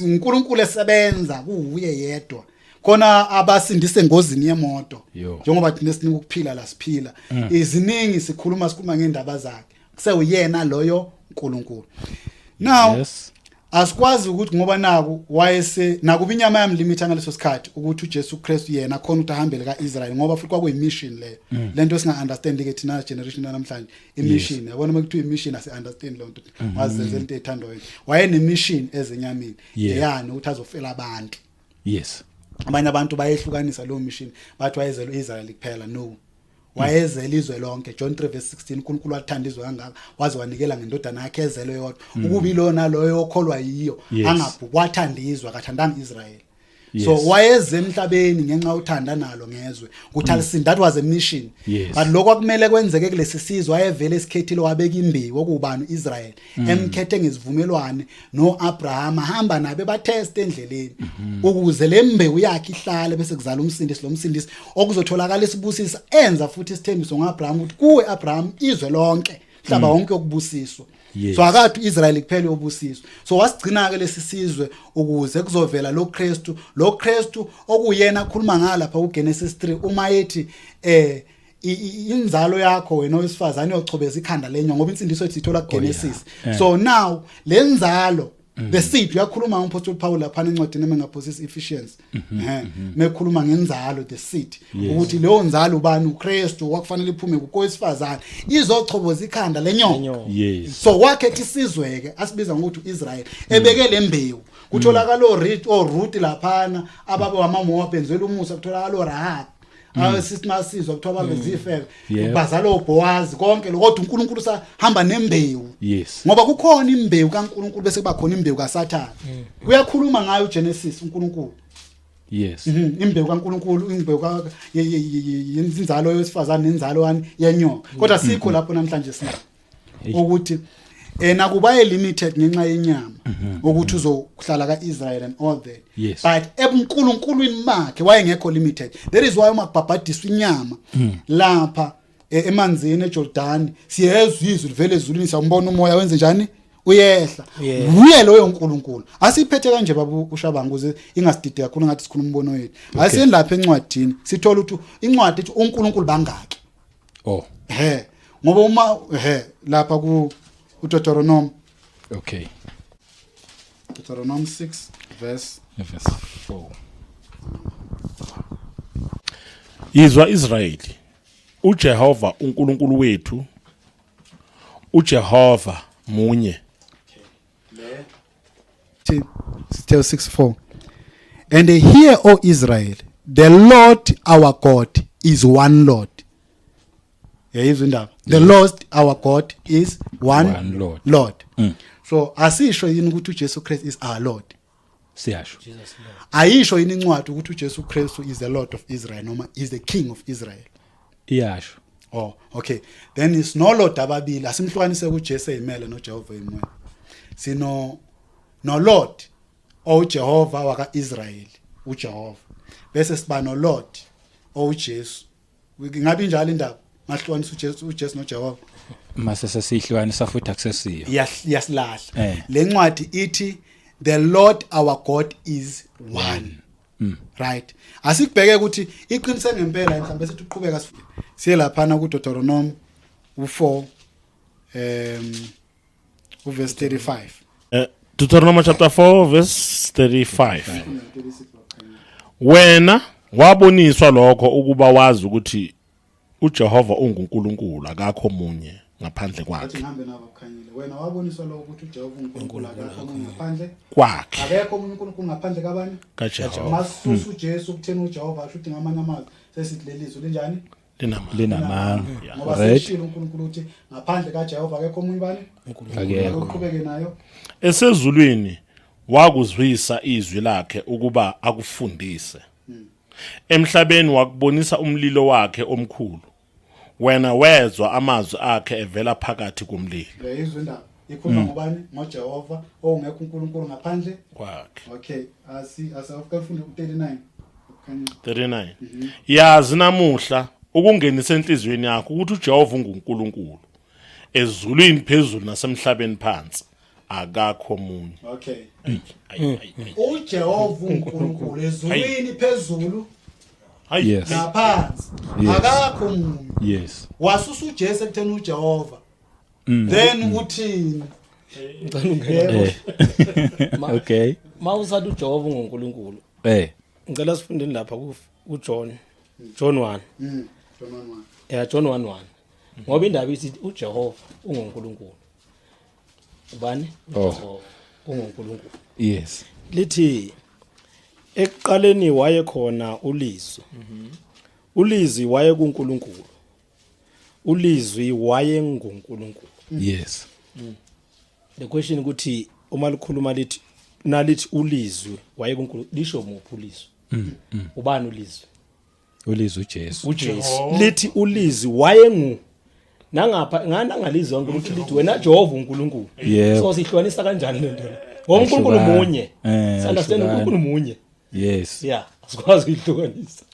uNkulunkulu esebenza kuuye yedwa. Khona abasindise engozini yemoto. Yo. Njengoba thina sinika ukuphila la siphila. Iziningi sikhuluma ngendaba zakhe. Kusewuyena loyo uNkulunkulu. Now asikwazi ukuthi ngoba naku wayese nakuba inyama yamlimitha ngaleso sikhathi ukuthi uJesu Kristu yena khona ukuthi ahambele kaIsrael, ngoba futhi kwakuyimission leyo. Lento singa understand ke thina generation namhlanje, imission, yabona, uma kuthiwa imission asi understand lonto, wazenzela into ethandwa yena. Wayene mission ezenyameni eyani ukuthi azofela abantu. Abanye abantu bayehlukanisa leyo mission, bathi wayezela uIsrael kuphela. No, wayezela izwe lonke. John 3 verse 16, uNkulunkulu wathanda izwe kangaka waze wanikela ngendodana yakhe ezelwe yodwa, ukuba ilona loyo okholwa yiyo angabhu. Wathanda izwe, akathandanga Israel. So wayeze emhlabeni ngenxa yothanda nalo ngezwe ukuthi alisinda. That was a mission. But lokho akumele kwenzeke kulesi sizwe wayevele esikhethile, wabeka imbewu okubani uIsrael, emkhethe ngesivumelwane noAbraham, hamba nabe batest endleleni ukuze le mbewu yakhe ihlale, bese kuzala umsindisi, lo msindisi okuzotholakala isibusisa. Enza futhi isithembiso ngoAbraham ukuthi kuwe Abraham izwe lonke, mhlaba wonke ukubusiswa. So akathi uIsrael kuphela uyobusiswa. So wasigcina ke lesi sizwe ukuze kuzovela lo Kristu, lo Kristu okuyena akhuluma ngala lapha kuGenesis 3 uma ethi inzalo yakho wena owesifazane yochobeza ikhanda lenyoka, ngoba insindiso ethi ithola kuGenesis. So now lenzalo, the seed, uyakhuluma ngompostoli Paul lapha encwadini emengaphosisi Ephesians, mekhuluma ngenzalo, the seed, ukuthi leyo nzalo ubani? uKristu, wakufanele iphume kowesifazane izochoboza ikhanda lenyoka. Lenyoka. So wakhetha isizwe ke asibiza ngokuthi uIsrael, ebeke lembewu. Kutholakala oRuth, oRuth laphana ababe wamaMoab, benzela umusa. Kutholakala oRahab, sithi masizwa kuthiwa babe zifebe, bazala oBoaz, konke lokho, kodwa uNkulunkulu usahamba nembewu. Ngoba kukhona imbewu kaNkulunkulu, bese kuba khona imbewu kaSathane. Uyakhuluma ngayo uGenesis uNkulunkulu. Imbewu kaNkulunkulu, imbewu ka inzalo yesifazane nenzalo wani yenyoka. Kodwa sikho lapho namhlanje sina ukuthi nakuba limited ngenxa yenyama ukuthi uzohlala kaIsrael and all that, but ebuNkulunkulwini bakhe wayengekho limited. That is why uma kubhabhadiswa inyama lapha emanzini eJordan, siyezwa izwi livele ezulwini, siyambona umoya wenze njani, uyehla. Uye loyo uNkulunkulu. Asiphethe kanje babu uShabanga ukuze ingasidide kakhulu ngathi sikhuluma umbono wethu. Asiyeni lapha encwadini, sithola ukuthi incwadi ithi uNkulunkulu bangaki. He, ngoba uma he lapha ku uDeuteronomy. Deuteronomy 6 verse Verse 4. Yizwa Israyeli, uJehova uNkulunkulu wethu, uJehova munye. Sithe 6:4, "And hear, O Israel, the Lord our God is one Lord." Yayizwa indaba, the Lord our God is one, One Lord. Lord. So asisho yini ukuthi uJesu Christ is our Lord? Siyasho. Ayisho yini incwadi ukuthi uJesu Christ is the Lord of Israel noma is the King of Israel? Iyasho. Oh, okay. Then is no Lord ababili. Asimhlukanise kuJesu eyimele noJehova eyimele. Sino no Lord oJehova wakaIsrael, uJehova. Bese siba no Lord oJesu. Ingabe injalo indaba? Ngahlukanisa uJesu noJehova. Mase sesihlukanisa futhi akusesiyo. Iyasilahla. Eh. Le ncwadi ithi the Lord our God is one. Right. Asikubheke ukuthi iqinise ngempela mhlawumbe sithi uqhubeka siye laphana ku Deuteronomy u4 uverse 35. Deuteronomy chapter 4 verse 35. Wena waboniswa lokho ukuba wazi ukuthi uJehova unguNkulunkulu, akakho munye ngaphandle Athi kwakhe. ngihambe nabo kukhanyile. Wena waboniswa lokho ukuthi uJehova uNkulunkulu, akekho omunye ngaphandle kwakhe. Akekho omunye uNkulunkulu ngaphandle kabani? KaJehova. Masusa uJesu kutheni uJehova, asho ukuthi ngamanye amazwi sesithi lelizwi linjani? Linamandla. Linamanga. Ngoba sesishilo uNkulunkulu uthi ngaphandle kaJehova akekho omunye bani? Akekho. Uqhubeke nayo. Esezulwini wakuzwisa izwi lakhe ukuba akufundise. Emhlabeni wakubonisa umlilo wakhe omkhulu. Wena wezwa amazwi akhe evela phakathi komlilo. Uyayizwa indaba ikhuluma ngobani? NgoJehova ongekho uNkulunkulu ngaphandle kwakhe. Okay, asi asafunda u39 Khanya. 39. Yazi namuhla ukungenisa enhliziyweni yakho ukuthi uJehova unguNkulunkulu ezulwini phezulu nasemhlabeni phansi. Akakho omunye. Okay. Ayi, ayi, ayi. uJehova uNkulunkulu ezulwini phezulu Hayi. Naphansi akakho omunye. Wasusa uJesu ekutheni uJehova, then uthini? Ngicela ungene. Okay. Mawusathi uJehova unguNkulunkulu, ngicela sifundeni lapha ku John, John 1. John 1:1. Yeah, John 1:1, ngoba indaba ithi uJehova unguNkulunkulu. Ubani? Oh. UJehova unguNkulunkulu. Lithi ekuqaleni wayekhona uLizwi, uLizwi waye kuNkulunkulu, uLizwi wayenguNkulunkulu. The question ukuthi uma likhuluma lithi nalithi uLizwi waye kuNkulunkulu, lisho muphi uLizwi? Ubani uLizwi? Ulizwi uJesu. uJesu. Lithi uLizwi wayengu nangapha nganangalizwa uNkulunkulu, lithi wena Jehova uNkulunkulu. So sihlukanisa kanjani lento le? Ngoba uNkulunkulu Ahlukani. munye. Understand? Ahlukani. uNkulunkulu munye. Yeah, asikwazi ukuyihlukanisa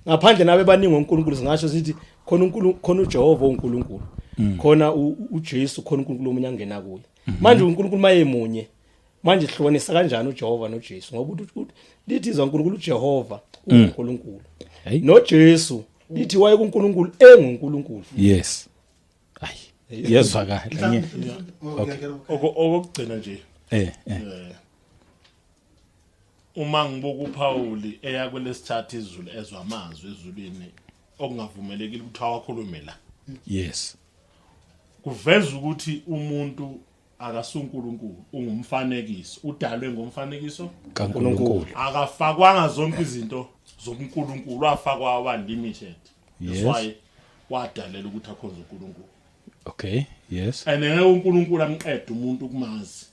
ngaphandle nabe baningi oNkulunkulu. Singasho sithi khona uNkulunkulu, khona uJehova uNkulunkulu, khona uJesu, khona uNkulunkulu omunye angena kuye. Manje uNkulunkulu maye munye, manje hlukanisa kanjani uJehova noJesu? Ngoba lithi izwa uNkulunkulu uJehova uNkulunkulu, Hey. noJesu lithi waye kuNkulunkulu enguNkulunkulu. Yes, ayi, yezwakala. Okay. Okokugcina nje, uma ngibuka uPauli eya kwelesithathu izulu, ezwa amazwi ezulwini okungavumelekile ukuthi awakhulume la, kuveza ukuthi umuntu akasuNkulunkulu, ungumfanekiso, udalwe ngomfanekiso kaNkulunkulu. Akafakwanga zonke izinto zobuNkulunkulu, wafakwa wa limited. That's why wadalela ukuthi akhonze uNkulunkulu. And ngeke uNkulunkulu amqede umuntu kumazi,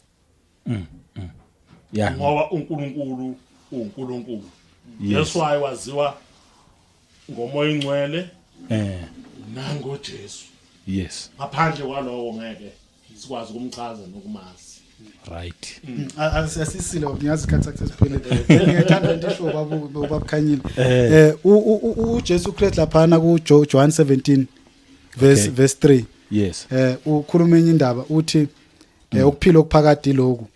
ngoba uNkulunkulu uNkulunkulu. That's why waziwa ngoMoya oNgcwele nangoJesu. Ngaphandle kwalowo ngeke sikwazi ukumchaza nokumazi. Asisile, ngiyazi isikhathi sakhe sesiphelile. Ngiyathanda into esho babukhanyile uJesu Christ laphana ku John 17 verse verse 3. Ukhuluma enye indaba, uthi ukuphila okuphakade lokhu,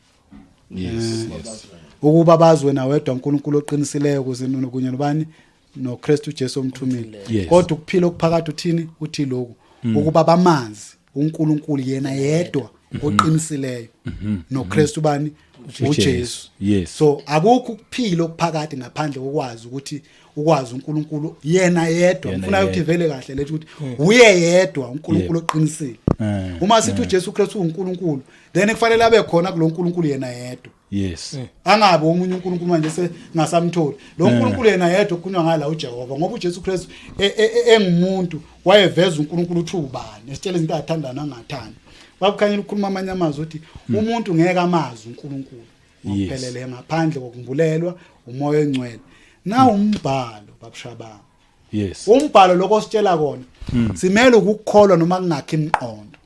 ukuba bazi wena wedwa uNkulunkulu oqinisileyo kuze kunye nobani? NoKristu Jesu omthumile. Kodwa ukuphila okuphakade uthini? Uthi lokhu, ukuba bamazi uNkulunkulu yena yedwa oqinisileyo noKristu bani? UJesu. So akukho ukuphila okuphakade ngaphandle kokwazi ukuthi ukwazi uNkulunkulu yena yedwa. Yena Ngifuna ukuthi yedwa. vele kahle lethi ukuthi uye yedwa uNkulunkulu oqinisile. Uma sithi uJesu Kristu uNkulunkulu, then kufanele abe khona kulo nkulunkulu yena yedwa, angabe omunye uNkulunkulu manje sengasamtholi lo nkulunkulu yena yedwa okukhulunywa ngala uJehova, ngoba uJesu Kristu engumuntu wayeveza uNkulunkulu uthi ubani, esitshela izinto athanda nangathandi. Babukhanyela ukukhuluma amanye amazwi uthi umuntu ngeke amazi uNkulunkulu ngokuphelele ngaphandle kokumbulelwa uMoya oNgcwele. Na umbhalo, babushabanga, umbhalo lokho ositshela kona simele ukukholwa noma kungakhi imiqondo,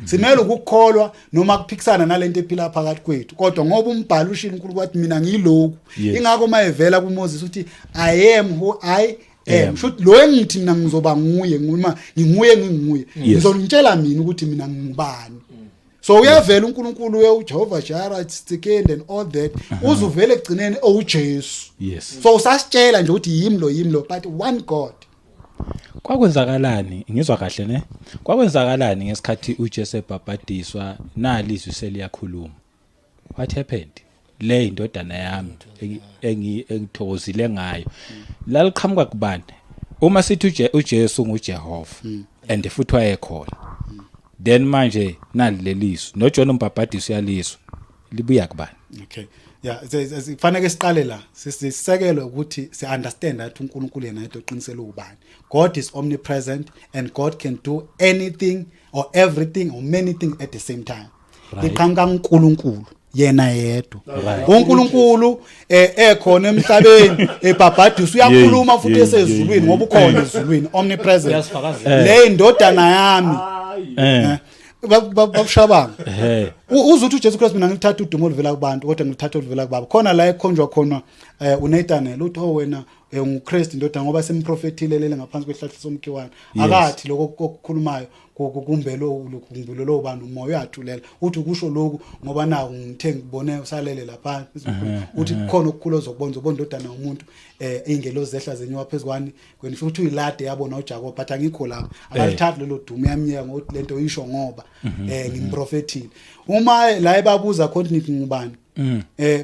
simele ukukholwa noma kuphikisana nalento ephila phakathi kwethu, kodwa ngoba umbhalo ushilo, uNkulunkulu wathi mina ngiyiloku. Ingakho mayevela kuMoses uthi, "I am who I am." Am. Shuthi lo engithi mina ngizoba nguye, nguma nginguye, nginguye, ngizonitshela mina ukuthi mina ngingubani. So uyavela uNkulunkulu uJehova Jireh, Tsikend and all that, uzuvela ekugcineni owuJesu. So usasitshela nje ukuthi yimi lo, yimi lo, but one God. Kwakwenzakalani? Ngizwa kahle ne? Kwakwenzakalani ngesikhathi uJesu ebhabhadiswa nalizwi seliyakhuluma? What happened? Le indodana yami engithokozile ngayo. Laliqhamuka kubani? Uma sithi uJesu nguJehova and futhi wayekhona. Then manje nali lelizwi noJohn umbhabhadisi uyalizwa. Libuya kubani? Okay, yeah, kufanele siqale la sisekele ukuthi si understand that uNkulunkulu yena yedwa oqinisele ubani. God is omnipresent and God can do anything or everything or many things at the same time. Liqhamuka uNkulunkulu yena yedwa. UNkulunkulu ekhona emhlabeni ebhabhadisa, uyakhuluma futhi esezulwini, ngoba ukhona ezulwini, omnipresent. Uyasifakazela. Le indodana yami. Babushabanga, uzuthi uJesu Christ, mina ngilithatha udumo oluvela kubantu, kodwa ngilithatha oluvela kubaba. Khona la ekhonjwa khona uNathanael, uthi, "Oh wena." nguKristu indoda ngoba semprofethile lele ngaphansi kwesihlahla somkhiwane. Akathi lokho okukhulumayo kumbelo kumbelo lo bantu, umoya uyathulela uthi kusho lokhu ngoba naku ngithe ngibone usalele lapha, uthi kukhona okukhulu ozokubona, uzobona indodana yomuntu, ingelozi zehla zenyuka phezukwani kwena, futhi uyilade yabona uJakob. But angikho lapho, akalithathi lelo dumo, uyamnyeka ngokuthi lento uyisho ngoba ngimprofethile. Uma la ebabuza khona nithi ngubani,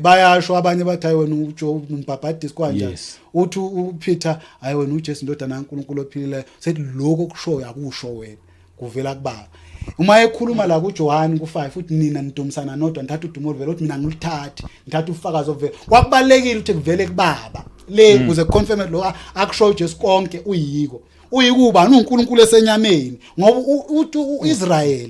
bayasho abanye bathi hayi wena uJo umbhabhadisi kanjani. Uthi uPeter, hayi wena uJesu indodana kaNkuluNkulu ophilileyo. Sethi lokho okushoyo akusho wena, kuvela kubaba. Uma ekhuluma la kuJohn ku5, uthi nina nidumisana nodwa, nithatha udumo oluvela, uthi mina ngilithathi, ngithatha ufakazi obuvela. Kwakubalekile ukuthi kuvele kubaba le ukuze kuconfirm lo akushoyo uJesu konke uyiko, uyikuba uNkulunkulu esenyameni, ngoba uthi uIsrael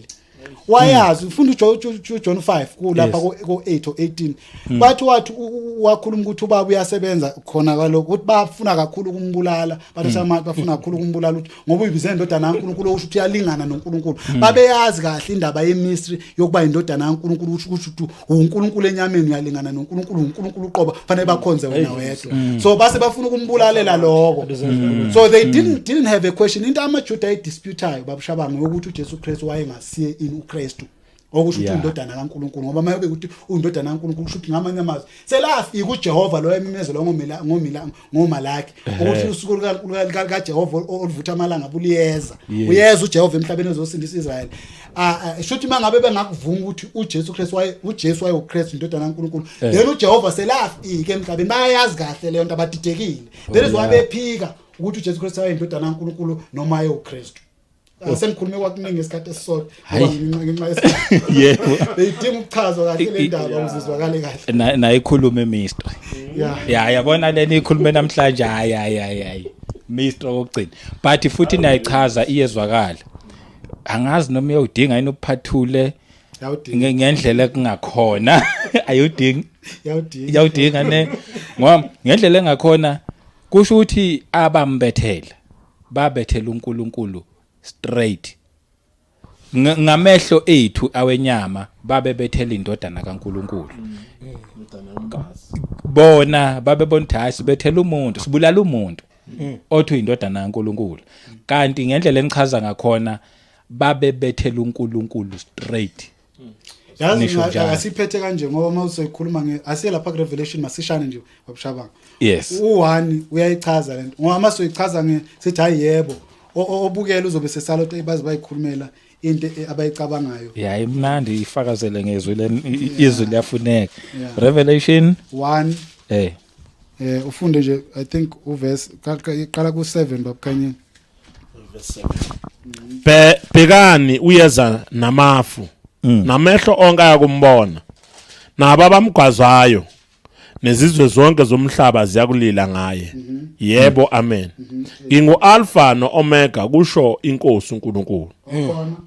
wayazi. Ufunda uJohn 5 kulapha ko 8 or 18, bathi wathi wakhuluma ukuthi ubaba uyasebenza khona kalokho, ukuthi bafuna kakhulu ukumbulala, bathi sama bafuna kakhulu ukumbulala, ukuthi ngoba uyibize indodana kaNkuluNkulu, okusho ukuthi uyalingana noNkulunkulu. Babeyazi kahle indaba yemystery yokuba indodana kaNkuluNkulu, ukuthi kusho ukuthi uNkulunkulu enyameni, uyalingana noNkulunkulu, uNkulunkulu uqoba, fanele bakhonze wena wedwa. So base bafuna ukumbulalela lokho, so they didn't have a question. Into amaJuda ayidisputayo, babushabanga, ukuthi uJesu Kristu wayengasiye in uKristu, okusho ukuthi indodana kaNkuluNkulu, ngoba mayobe ukuthi uyindodana kaNkuluNkulu, kusho ukuthi ngamanye amazwi selafika uJehova lo ememezelo ngomila ngomila ngoMalaki ukuthi usuku kaJehova oluvutha amalanga buliyeza. Uyeza uJehova emhlabeni ezosindisa iIsrael. Ah, shuthi mangabe bengakuvuma ukuthi uJesu Kristu waye uJesu waye uKristu indodana kaNkuluNkulu, then uJehova selafika emhlabeni. Bayayazi kahle leyo nto, abadidekile. That is why bephika ukuthi uJesu Kristu waye indodana kaNkuluNkulu noma aye uKristu. Sengikhulume kwakuningi ngesikhathi esisodwa ngoba ngenxa yesikhathi. Beyidinga ukuchazwa kahle le ndaba ukuze izwakale kahle. Nayikhulume mystery. Ya, yabona lena ikhulume namhlanje, hayi hayi hayi hayi, mystery okugcina, but futhi nayichaza iyezwakala. Angazi noma uyawudinga yini uphathule. Yawudinga. Ngendlela ekungakhona ayudingi. Yawudinga. Iyawudinga ne, ngoba ngendlela engakhona kusho ukuthi abambethela babethela uNkulunkulu straight. Ngamehlo ethu awenyama babe bethela indodana kaNkulunkulu. Bona babebona ukuthi hayi, sibethela umuntu, sibulala umuntu othi uyindodana kaNkulunkulu, kanti ngendlela enichaza ngakhona babe bethela uNkulunkulu straight. Yazi Nisho njalo. Asiphethe kanje ngoba uma uzoyikhuluma nge asiye lapha ku Revelation masishane nje, babushabanga. U1 uyayichaza lento, ngoba uma soyichaza nge sithi hayi yebo, obukela uzobe sesala ukuthi baze bayikhulumela into abayicabangayo. Ya, imnandi, ifakazele ngezwi izwi liyafuneka. Revelation 1. Ufunde nje, I think uverse iqala ku 7, babukhanye. Bhekani uyeza namafu, namehlo onke ayakumbona, nabo abamgwazayo, nezizwe zonke zomhlaba ziyakulila ngaye. Yebo, amen. Ngingu-Alpha no-Omega, kusho inkosi uNkulunkulu,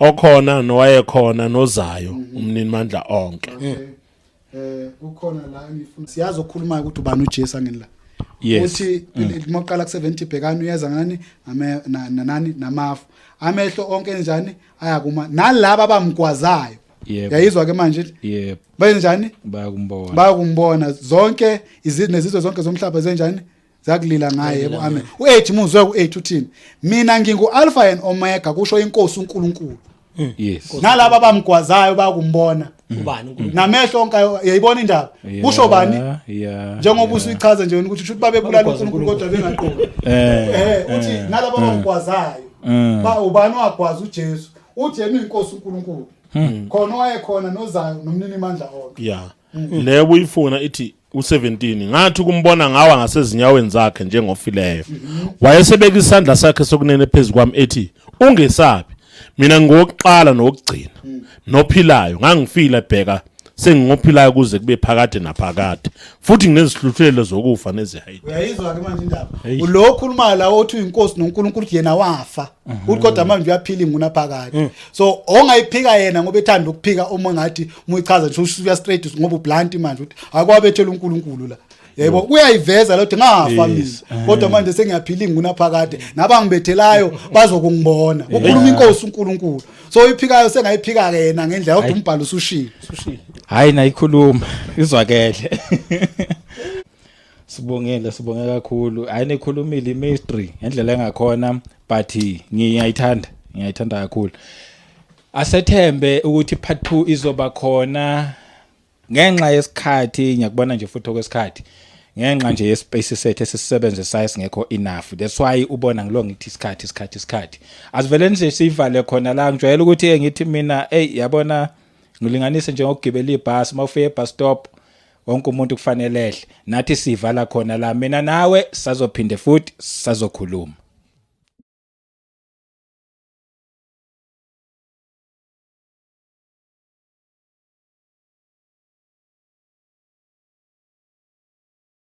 okhona nowayekhona nozayo, umninimandla onke. Okay. Kukhona la engifuna siyazi ukukhuluma ukuthi ubani uJesu angeni la. Uthi maqala ku 70, bhekani uyeza ngani nani namafu, amehlo onke enjani ayakuma, nalaba abamgwazayo. Yayizwa ke manje? Yebo. Benjani? Bayakumbona. Bayakumbona zonke nezizwe zonke zomhlaba zenjani? Zakulila ngaye. Yebo, amen. U8, muzwe u8 uthini? Mina ngingu Alpha and Omega, kusho inkosi uNkulunkulu. Nalaba abamgwazayo bayakumbona. Ubani uNkulunkulu? Namehlo onke yayibona indaba. Kusho bani? Njengoba usuyichaza nje wena ukuthi usho ukuthi babebulala Bamgwaza uNkulunkulu kodwa bengaqondi. Uthi nalaba abamgwazayo, ba ubani wagwaza uJesu? Uthi yena uyinkosi uNkulunkulu. Khona owayekhona nozayo nomnini mandla onke. Ya, le ubuyifuna ithi u17, ngathi kumbona ngawa ngasezinyaweni zakhe njengofileyo. Wayesebeka isandla sakhe sokunene phezu kwami ethi, ungesabi, mina ngokuqala nokugcina nophilayo. Ngangifile, bheka sengingophilayo kuze kube phakade naphakade, futhi nginezihluthulelo zokufa nezehayidi. Uyayizwa ke manje indaba? Lo okhulumayo la othi uyinkosi noNkulunkulu, uthi yena wafa. Uthi kodwa manje uyaphila ingunaphakade. So ongayiphika yena ngoba ethanda ukuphika, uma ngathi uma uyichaza nje usuya straight ngoba ublunt manje, uthi akwabethela uNkulunkulu la. Yebo, uyayiveza lo ukuthi ngafa mina kodwa manje sengiyaphila ingunaphakade, nabangibethelayo bazokungibona, kukhuluma inkosi uNkulunkulu. So uyiphikayo sengayiphika ke yena ngendlela, kodwa umbhalo usushilo. Hayi, nayikhuluma izwakele. Sibongile, sibonge kakhulu. Hayi, nikhulumile i-mystery ngendlela engakhona, but ngiyayithanda, ngiyayithanda kakhulu. Asethembe ukuthi part 2 izoba khona ngenxa yesikhathi. Ngiyakubona nje futhi okwesikhathi, ngenxa nje yespace sethu esisisebenzisayo singekho enough. That's why ubona ngilo ngithi isikhathi, isikhathi, isikhathi. Asivele nje sivale khona la. Ngijwayele ukuthi ngithi mina, hey, yabona, ngilinganise njengokugibela ibhasi. Mawufika ebus stop, wonke umuntu kufanele ehle. Nathi sivala khona la. Mina nawe sazophinde futhi sazokhuluma.